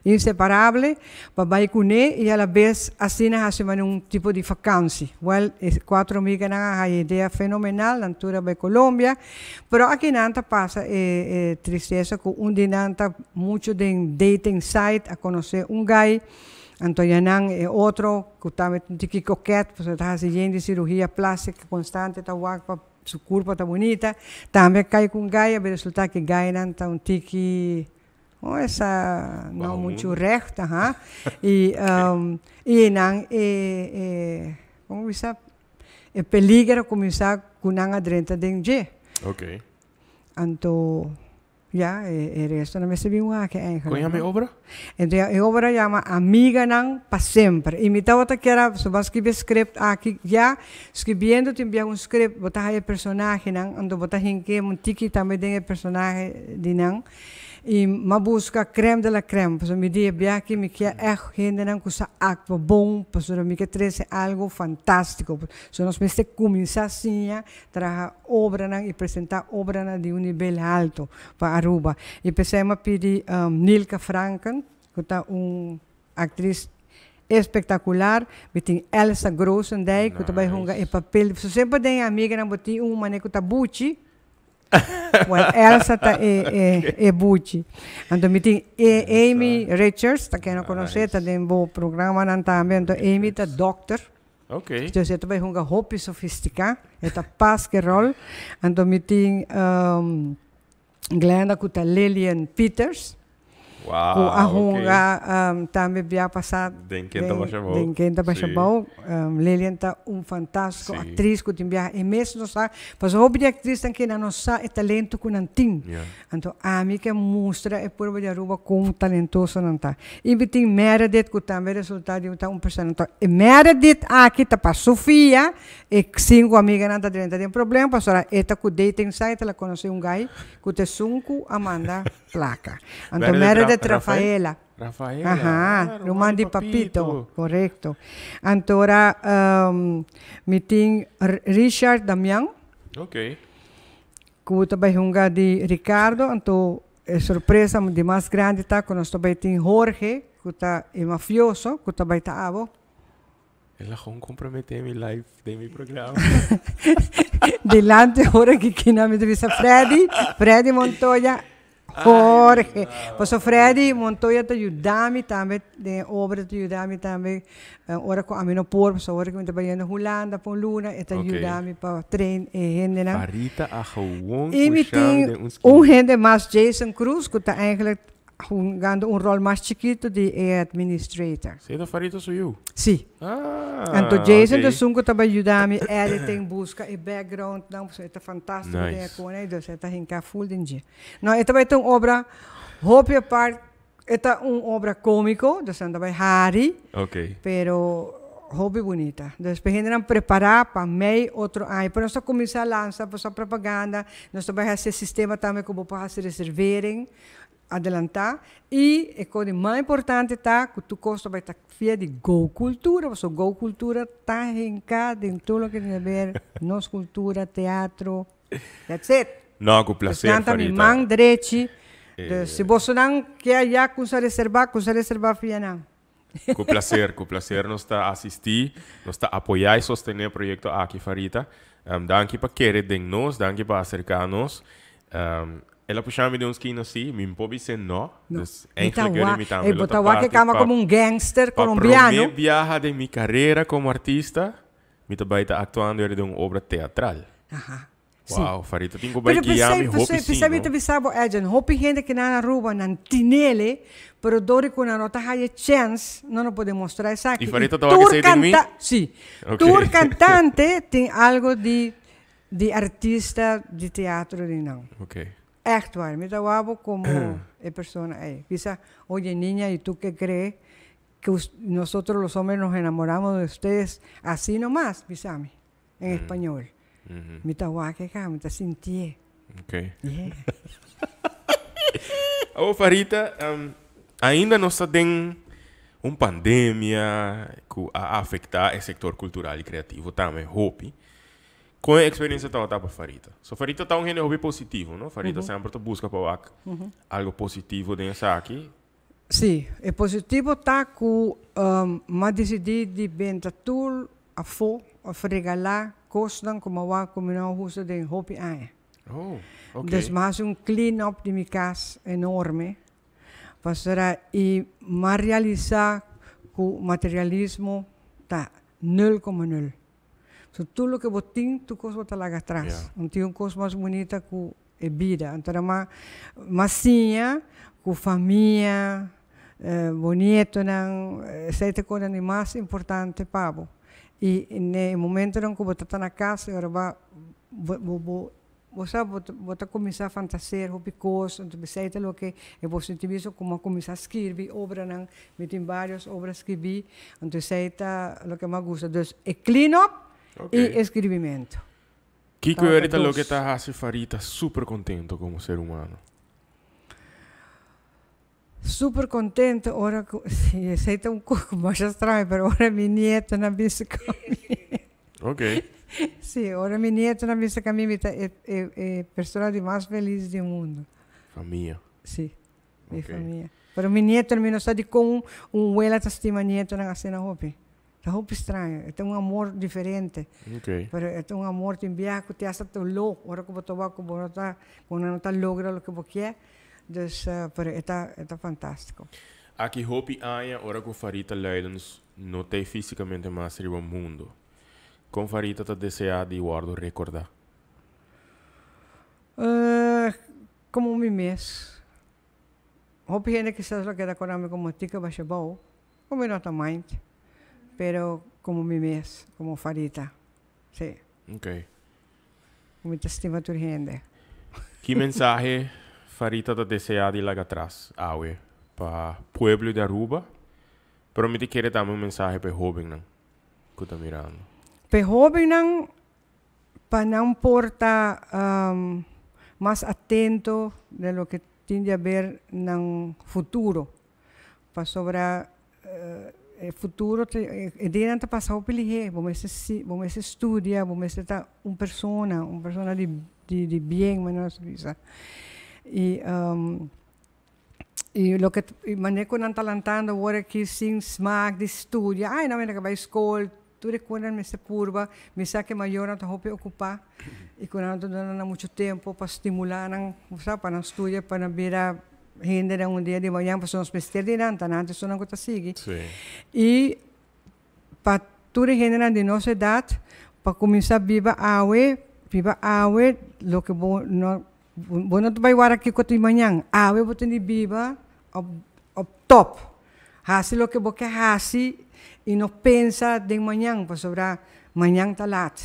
inseparable, pa bai kuné i alabes asina hasi manera un tipo di fakansi. Wèl, e kuatro amiganan a haña idea fenomenal, nan tur a bai Colombia, pero aki nan ta pasa e e tristesa ku un di nan ta muchu den dating site, a konosé un guy, Anto ya nan e otro ku tambe ta un tiki koket pasobra ta hasi yen di sirugia plastica konstante ta wak pa su kurpa ta bunita tambe a kai ku un gai a bin resulta ku e gainan ta un tiki oh esa no muchu recht aha i i nan e e komo bisa e peliger a kuminsa ku nan a drenta den dje. Anto Ya, e resto no mester bin wak eigenlijk. Kon yama e obra? Enton e obra yama Amiganan pa Semper. I mi tabata kier a so bo a skibi e script aki ya, skibiendo tin bia un script bo ta haya e personahenan, anto bo ta hinke un tiki tambe den e personahe di nan. I m'a buska crème de la crème, pasobra mi di e bia aki mi kier ègt hendenan ku sa aktua bon, pasobra mi ke trese algo fantástiko. So nos mester kuminsá siña Traha obranan y presenta obranan di un nivel halto pa Aruba. Y p'esei mi a pidi Nilka Franken, cu ta un actriz espectacular. Mi tin Elsa Grosendijk, cu ta bay hunga e papel. Pasobra semper den e amiganan bo tin un mane cu ta buchi. Well, Elsa ta e e buchi. Anto mi tin Amy Richards, ta ken no conoce, ta den bo programanan tambe. Anto Amy ta dokter. Ok. Dus e ta bai hunga hopi sofisticá, e ta pas ke rol. Anto mi tin Glenda ku ta Lillian Peters. Wow, Ku a ok. hunga tambe bia pasá Den Ken Ta Basha Bou. Den Ken Ta Basha Sí. Bou. Lillian ta un fantástiko Sí. aktris ku tin biaha e mes no sa, pasobra hopi di aktrisnan ke nan no sa e talento ku nan tin. Ja. Anto ami ke mustra e pueblo di Aruba kon talentoso nan ta. I mi tin Meredith ku tambe resulta di ta un persona. Anto e Meredith aki ta pa Sofia, e sinku amiganan ta drenta den problema pasobra e ta ku dating site el a konosé un guy ku ta esun ku a manda plaka. Anto Meredith Rafaela. Rafaela. Aha, ruman di Papito. Korekto. Anto ora mi tin Richard Damian. Ok. Ku ta bai hunga di Ricardo, anto e sorpresa di mas grandi ta ku nos ta bai tin Jorge, ku ta e mafioso, ku ta bai ta abo. El a gewoon komprometé mi live den mi programa. Dilanti ora ki kina mi ta bisa Freddy, Freddy Montoya, Jorge. Paso Freddy Montoya ta yuda mi tambe den e obra, ta yuda mi tambe ora ku ami no por, pasobra ora ku mi ta bayendo Hulanda pa un luna e ta yuda mi pa train e hendenan. Farita a gewoon I mi pusha mi tin den un skina. un hende mas, Jason Cruz, ku ta eigenlijk hungando un rol mas chikitu di e administrator. Si ta Farita su yu? Si. Ah, Anto Jason ta ok. esun ku ta bai yuda mi editing, buska e backgroundnan, pasobra e ta fantástiko den e Nice. kone, dus e ta hinká ful den dje. No, e ta bai ta un obra hopi apart, e ta un obra kómiko, dus nan ta bai hari, Ok. pero hopi bunita. Dus pa hendenan prepará pa mei otro aña. Pero nos ta kuminsá lansa pasobra propaganda, nos ta bai hasi e sistema tambe ku bo por hasi reservering, Adelantá i e kos di mas importante ta ku tur kos ta bai ta via di Go Cultura pasobra Go Cultura ta hinká den tur loke tin haber nos kultura, teatro, that's it. No, ku placer, Esnan ta mi Farita. man drechi, dus si bosonan ke ya kumsa reserva, kumsa reserva via nan. Ku placer, ku placer nos ta asistí, nos ta apoyá i sostené e proyekto aki, Farita. Danki pa kere den nos, danki pa aserká nos. El a pusha mi den un skina sí, mi no por bis'é no. No. Dus Mi ta eigenlijk wak, mi tambe ey, lo bo ta ta wak e parti kama pa komo un gangster pa colombiano. promé biaha den mi karera komo artista, mi ta bai ta aktuando eri den un obra teatral. Aha. Sí. Wow, Farita tin ku bai Pero guia pesei, mi hopi pesei, sí, pesei mi no? ta bisa bo, Edjean, hopi hende ke nan Aruba nan tinele, pero dor di ku nan no ta haya chèns, nan no por demostrá esaki. I I Farita ta wak tur esei den mi? kanta, sí, Ok. tur kantante tin algo di di artista di teatro di nan. Ok. Echt waar, mi ta wak bo como e persona ey. Bisa, oye niña, ¿y tú qué crees? Que nosotros los hombres nos enamoramos de ustedes así nomás, bisa mi, en español. Mi ta wak e mi ta sintié. Yeah. Oh, Farita, ainda nos ta den un pandemia cu a afecta e sector cultural y creativo tambe, hopi. Con e experiencia tabata pa Farita? So Farita ta un hende hopi positivo, no? Farita semper ta busca pa wak algo positivo den esaki. Si, e positivo ta cu m'a dicidi di benta tur afo of regala cosnan cu m'a wak cu mi no a usa den hopi aña. Dus m'a haci un clean up di mi cas enorme pasobra y m'a realisa cu materialismo ta nul como nul. So tur loke bo tin, tur cos bo ta laga atras. No tin un cos mas bunita cu e bida. Anto nan m'a m'a siña cu famia, bo nietonan, esey ta e cosnan di mas importante pa bo. Y n'e momentonan cu bo ta ta na cas, e ora bo bo bo Bo sa, bo ta, bo ta kuminsá fantaseer hopi kos, anto besei ta loke e bo sinti bisto ku a kuminsá skirbi obranan, mi tin vários obra skibí, anto esei ta loke mi a gusta. Dus e clean up i e skirbimentu. Kiko e ta loke ta hasi Farita super kontento komo ser humano? Super kontento ora ku, si esei ta un kos masha straño, pero ora mi nietonan bisa ku mi. Si, ora mi nietonan bisa ku mi, mi ta e e e persona di mas felis di mundu. Famia. Si, mi famia. Pero mi nietonan, mi no sa dikon un wela ta stima nietonan asina hopi. Ta hopi straño, e ta un amor diferente. Pero e ta un amor tin biaha ku te hasta doló ora ku bo ta wak ku bo no ta, ku nan no ta logra loke bo kier. Dus, pero e ta, e ta fantástiko. Aki hopi aña ora ku Farita Luidens no t'ei físikamente mas riba mundu. Kon Farita ta deseá di wòrdu rekordá? Komo mi mes. Hopi hende kisas lo keda kòrda mi komo Tika Bashabou, ku mi no ta mind, pero komo mi mes, komo Farita, si. Ku mi ta stima tur hende. Ki mensahe Farita ta deseá di laga atras awe pa pueblo di Aruba, pero mi ta kere tambe un mensahe pa e hóbennan ku ta mirando? Pa e hóbennan, pa nan por ta mas atento den loke tin di haber nan futuro, pasobra e futuro ta e dianan ta pasa hopi lihé, bo mester si bo mester studia, bo mester ta un persona, un persona di di bien manera nos ta bisa y y loke manera ku nan ta lantando awor aki sin smak di studia, ay nan mester bai skol. Tur e konan mester purba. Mi sa ku e mayornan ta hopi okupá i ku nan no ta duna nan muchu tempu pa stimulá nan, bo sa, pa nan studia, pa nan bira hendenan un dia di mañana, pasobra nos mester di nan, ta nan esunnan ku ta sigui. I pa tur e hendenan di nos edat pa kuminsá biba awe, biba awe loke bo no, bo no ta bai wara kiko tin mañan. Awe bo tin di biba op op top. Hasi loke bo ke hasi i no pensa den mañan, pasobra mañan ta lat.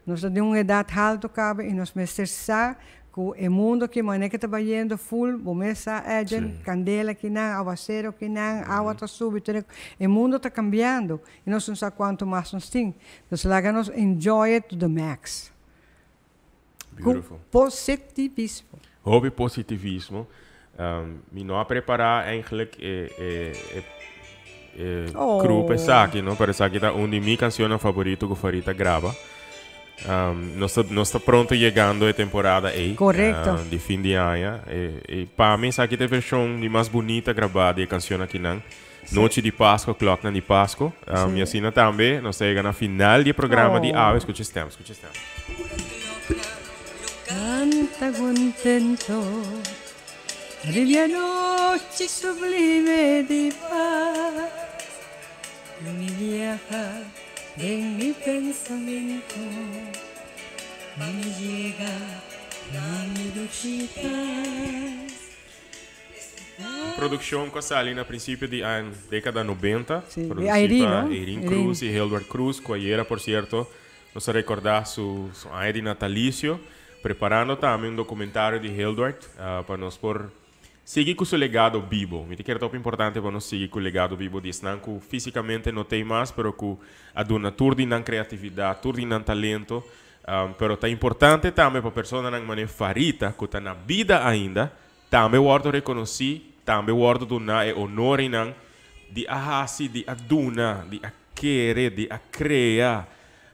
Nos ta den un edat haltu kaba i nos mester sa ku e mundu aki manera ke ta bayendo ful, bo mes sa Edjen, kandela kinan, awasero kinan, awa ta subi, tur e e mundu ta kambiando i nos no sa kuantu mas nos tin. Dus laga nos enjoy it to the max. Ku positivismo. Hopi positivismo. Mi no a prepara eigenlijk e e e e crew pa esaki, no? Pero esaki ta un di mi cancionnan favorito cu Farita graba. Nos ta nos ta pronto yegando e temporada ey. Correcto. Di fin di aña. E e pa mi esaki ta e version di mas bunita graba di e cancion akinan. Nochi di Pasco, kloknan di Pasco. Um, y asina tambe nos ta yega na final di e programa di awe. Escucha e stem, escucha e stem. Canta contento, Arriba noche sublime di paz, Mi viaja en mi pensamiento, Mi llega a mi dushi paz. Un produccion cu a sali na principio di aña decada 90, Sí, di produci Irene, pa no? Irene Irene. Cruz y Hildward Cruz, cu ayera por cierto nos a recorda su su aña di natalicio. preparando tambe un documentario di Hildward pa nos por sigui cu su legado bibo. Mi ta kere ta hopi importante pa nos sigui cu legado bibo di esnan cu fisicamente no t'ey mas pero cu a duna tur di nan creatividad, tur di nan talento. Pero ta importante tambe pa personanan manera Farita cu ta na bida ainda tambe wordo reconoci, tambe wordo duna e honor eynan di a haci, di a duna, di a kere, di a crea,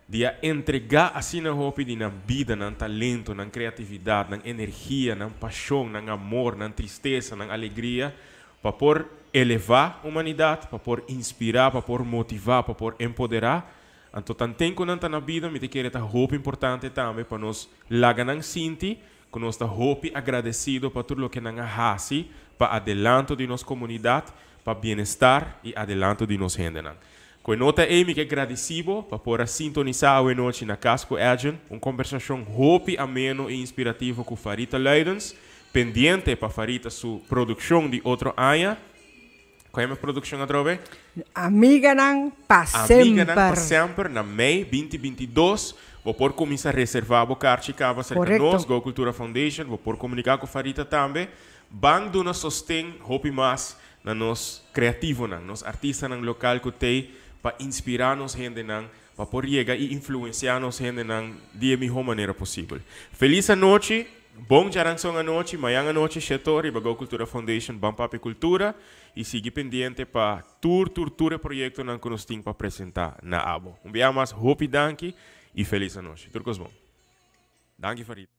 di a entregá asina hopi di nan bida, nan talento, nan kreatividat, nan energia, nan pashon, nan amor, nan tristesa, nan alegria, pa por elevá humanidat, pa por inspirá, pa por motivá, pa por empoderá. Anto tanten ku nan ta na bida, mi ta kere ta hopi importante tambe pa nos laga nan sinti ku nos ta hopi agradesido pa tur loke nan a hasi pa adelanto di nos komunidat, pa bienestar i adelanto di nos hendenan. Ku e nota ei mi ke gradisí bo pa por a sintonisá awenochi na Cas ku Edjean, un kombersashon hopi ameno i inspirativo ku Farita Luidens, pendiente pa Farita su produkshon di otro aña. Kua e produkshon atrobe? Amiganan pa semper. Amiganan pa semper na mei 2022. Bo por kuminsá reservá bo karchi kaba serka nos, Go Cultura Foundation. Bo por komuniká ku Farita tambe. Ban duna sosten hopi mas na nos kreativonan, nos artistanan lokal ku t'ei pa inspirá nos hendenan pa por yega i influensiá nos hendenan di e mihó manera posibel. Felis anochi, bon djaranson anochi, mañan anochi sheto riba Go Cultura Foundation Ban Papia Kultura i sigui pendiente pa tur tur tur e proyektonan ku nos tin pa presentá na abo. Un bia mas hopi danki i felis anochi. Tur kos bon. Danki Farida.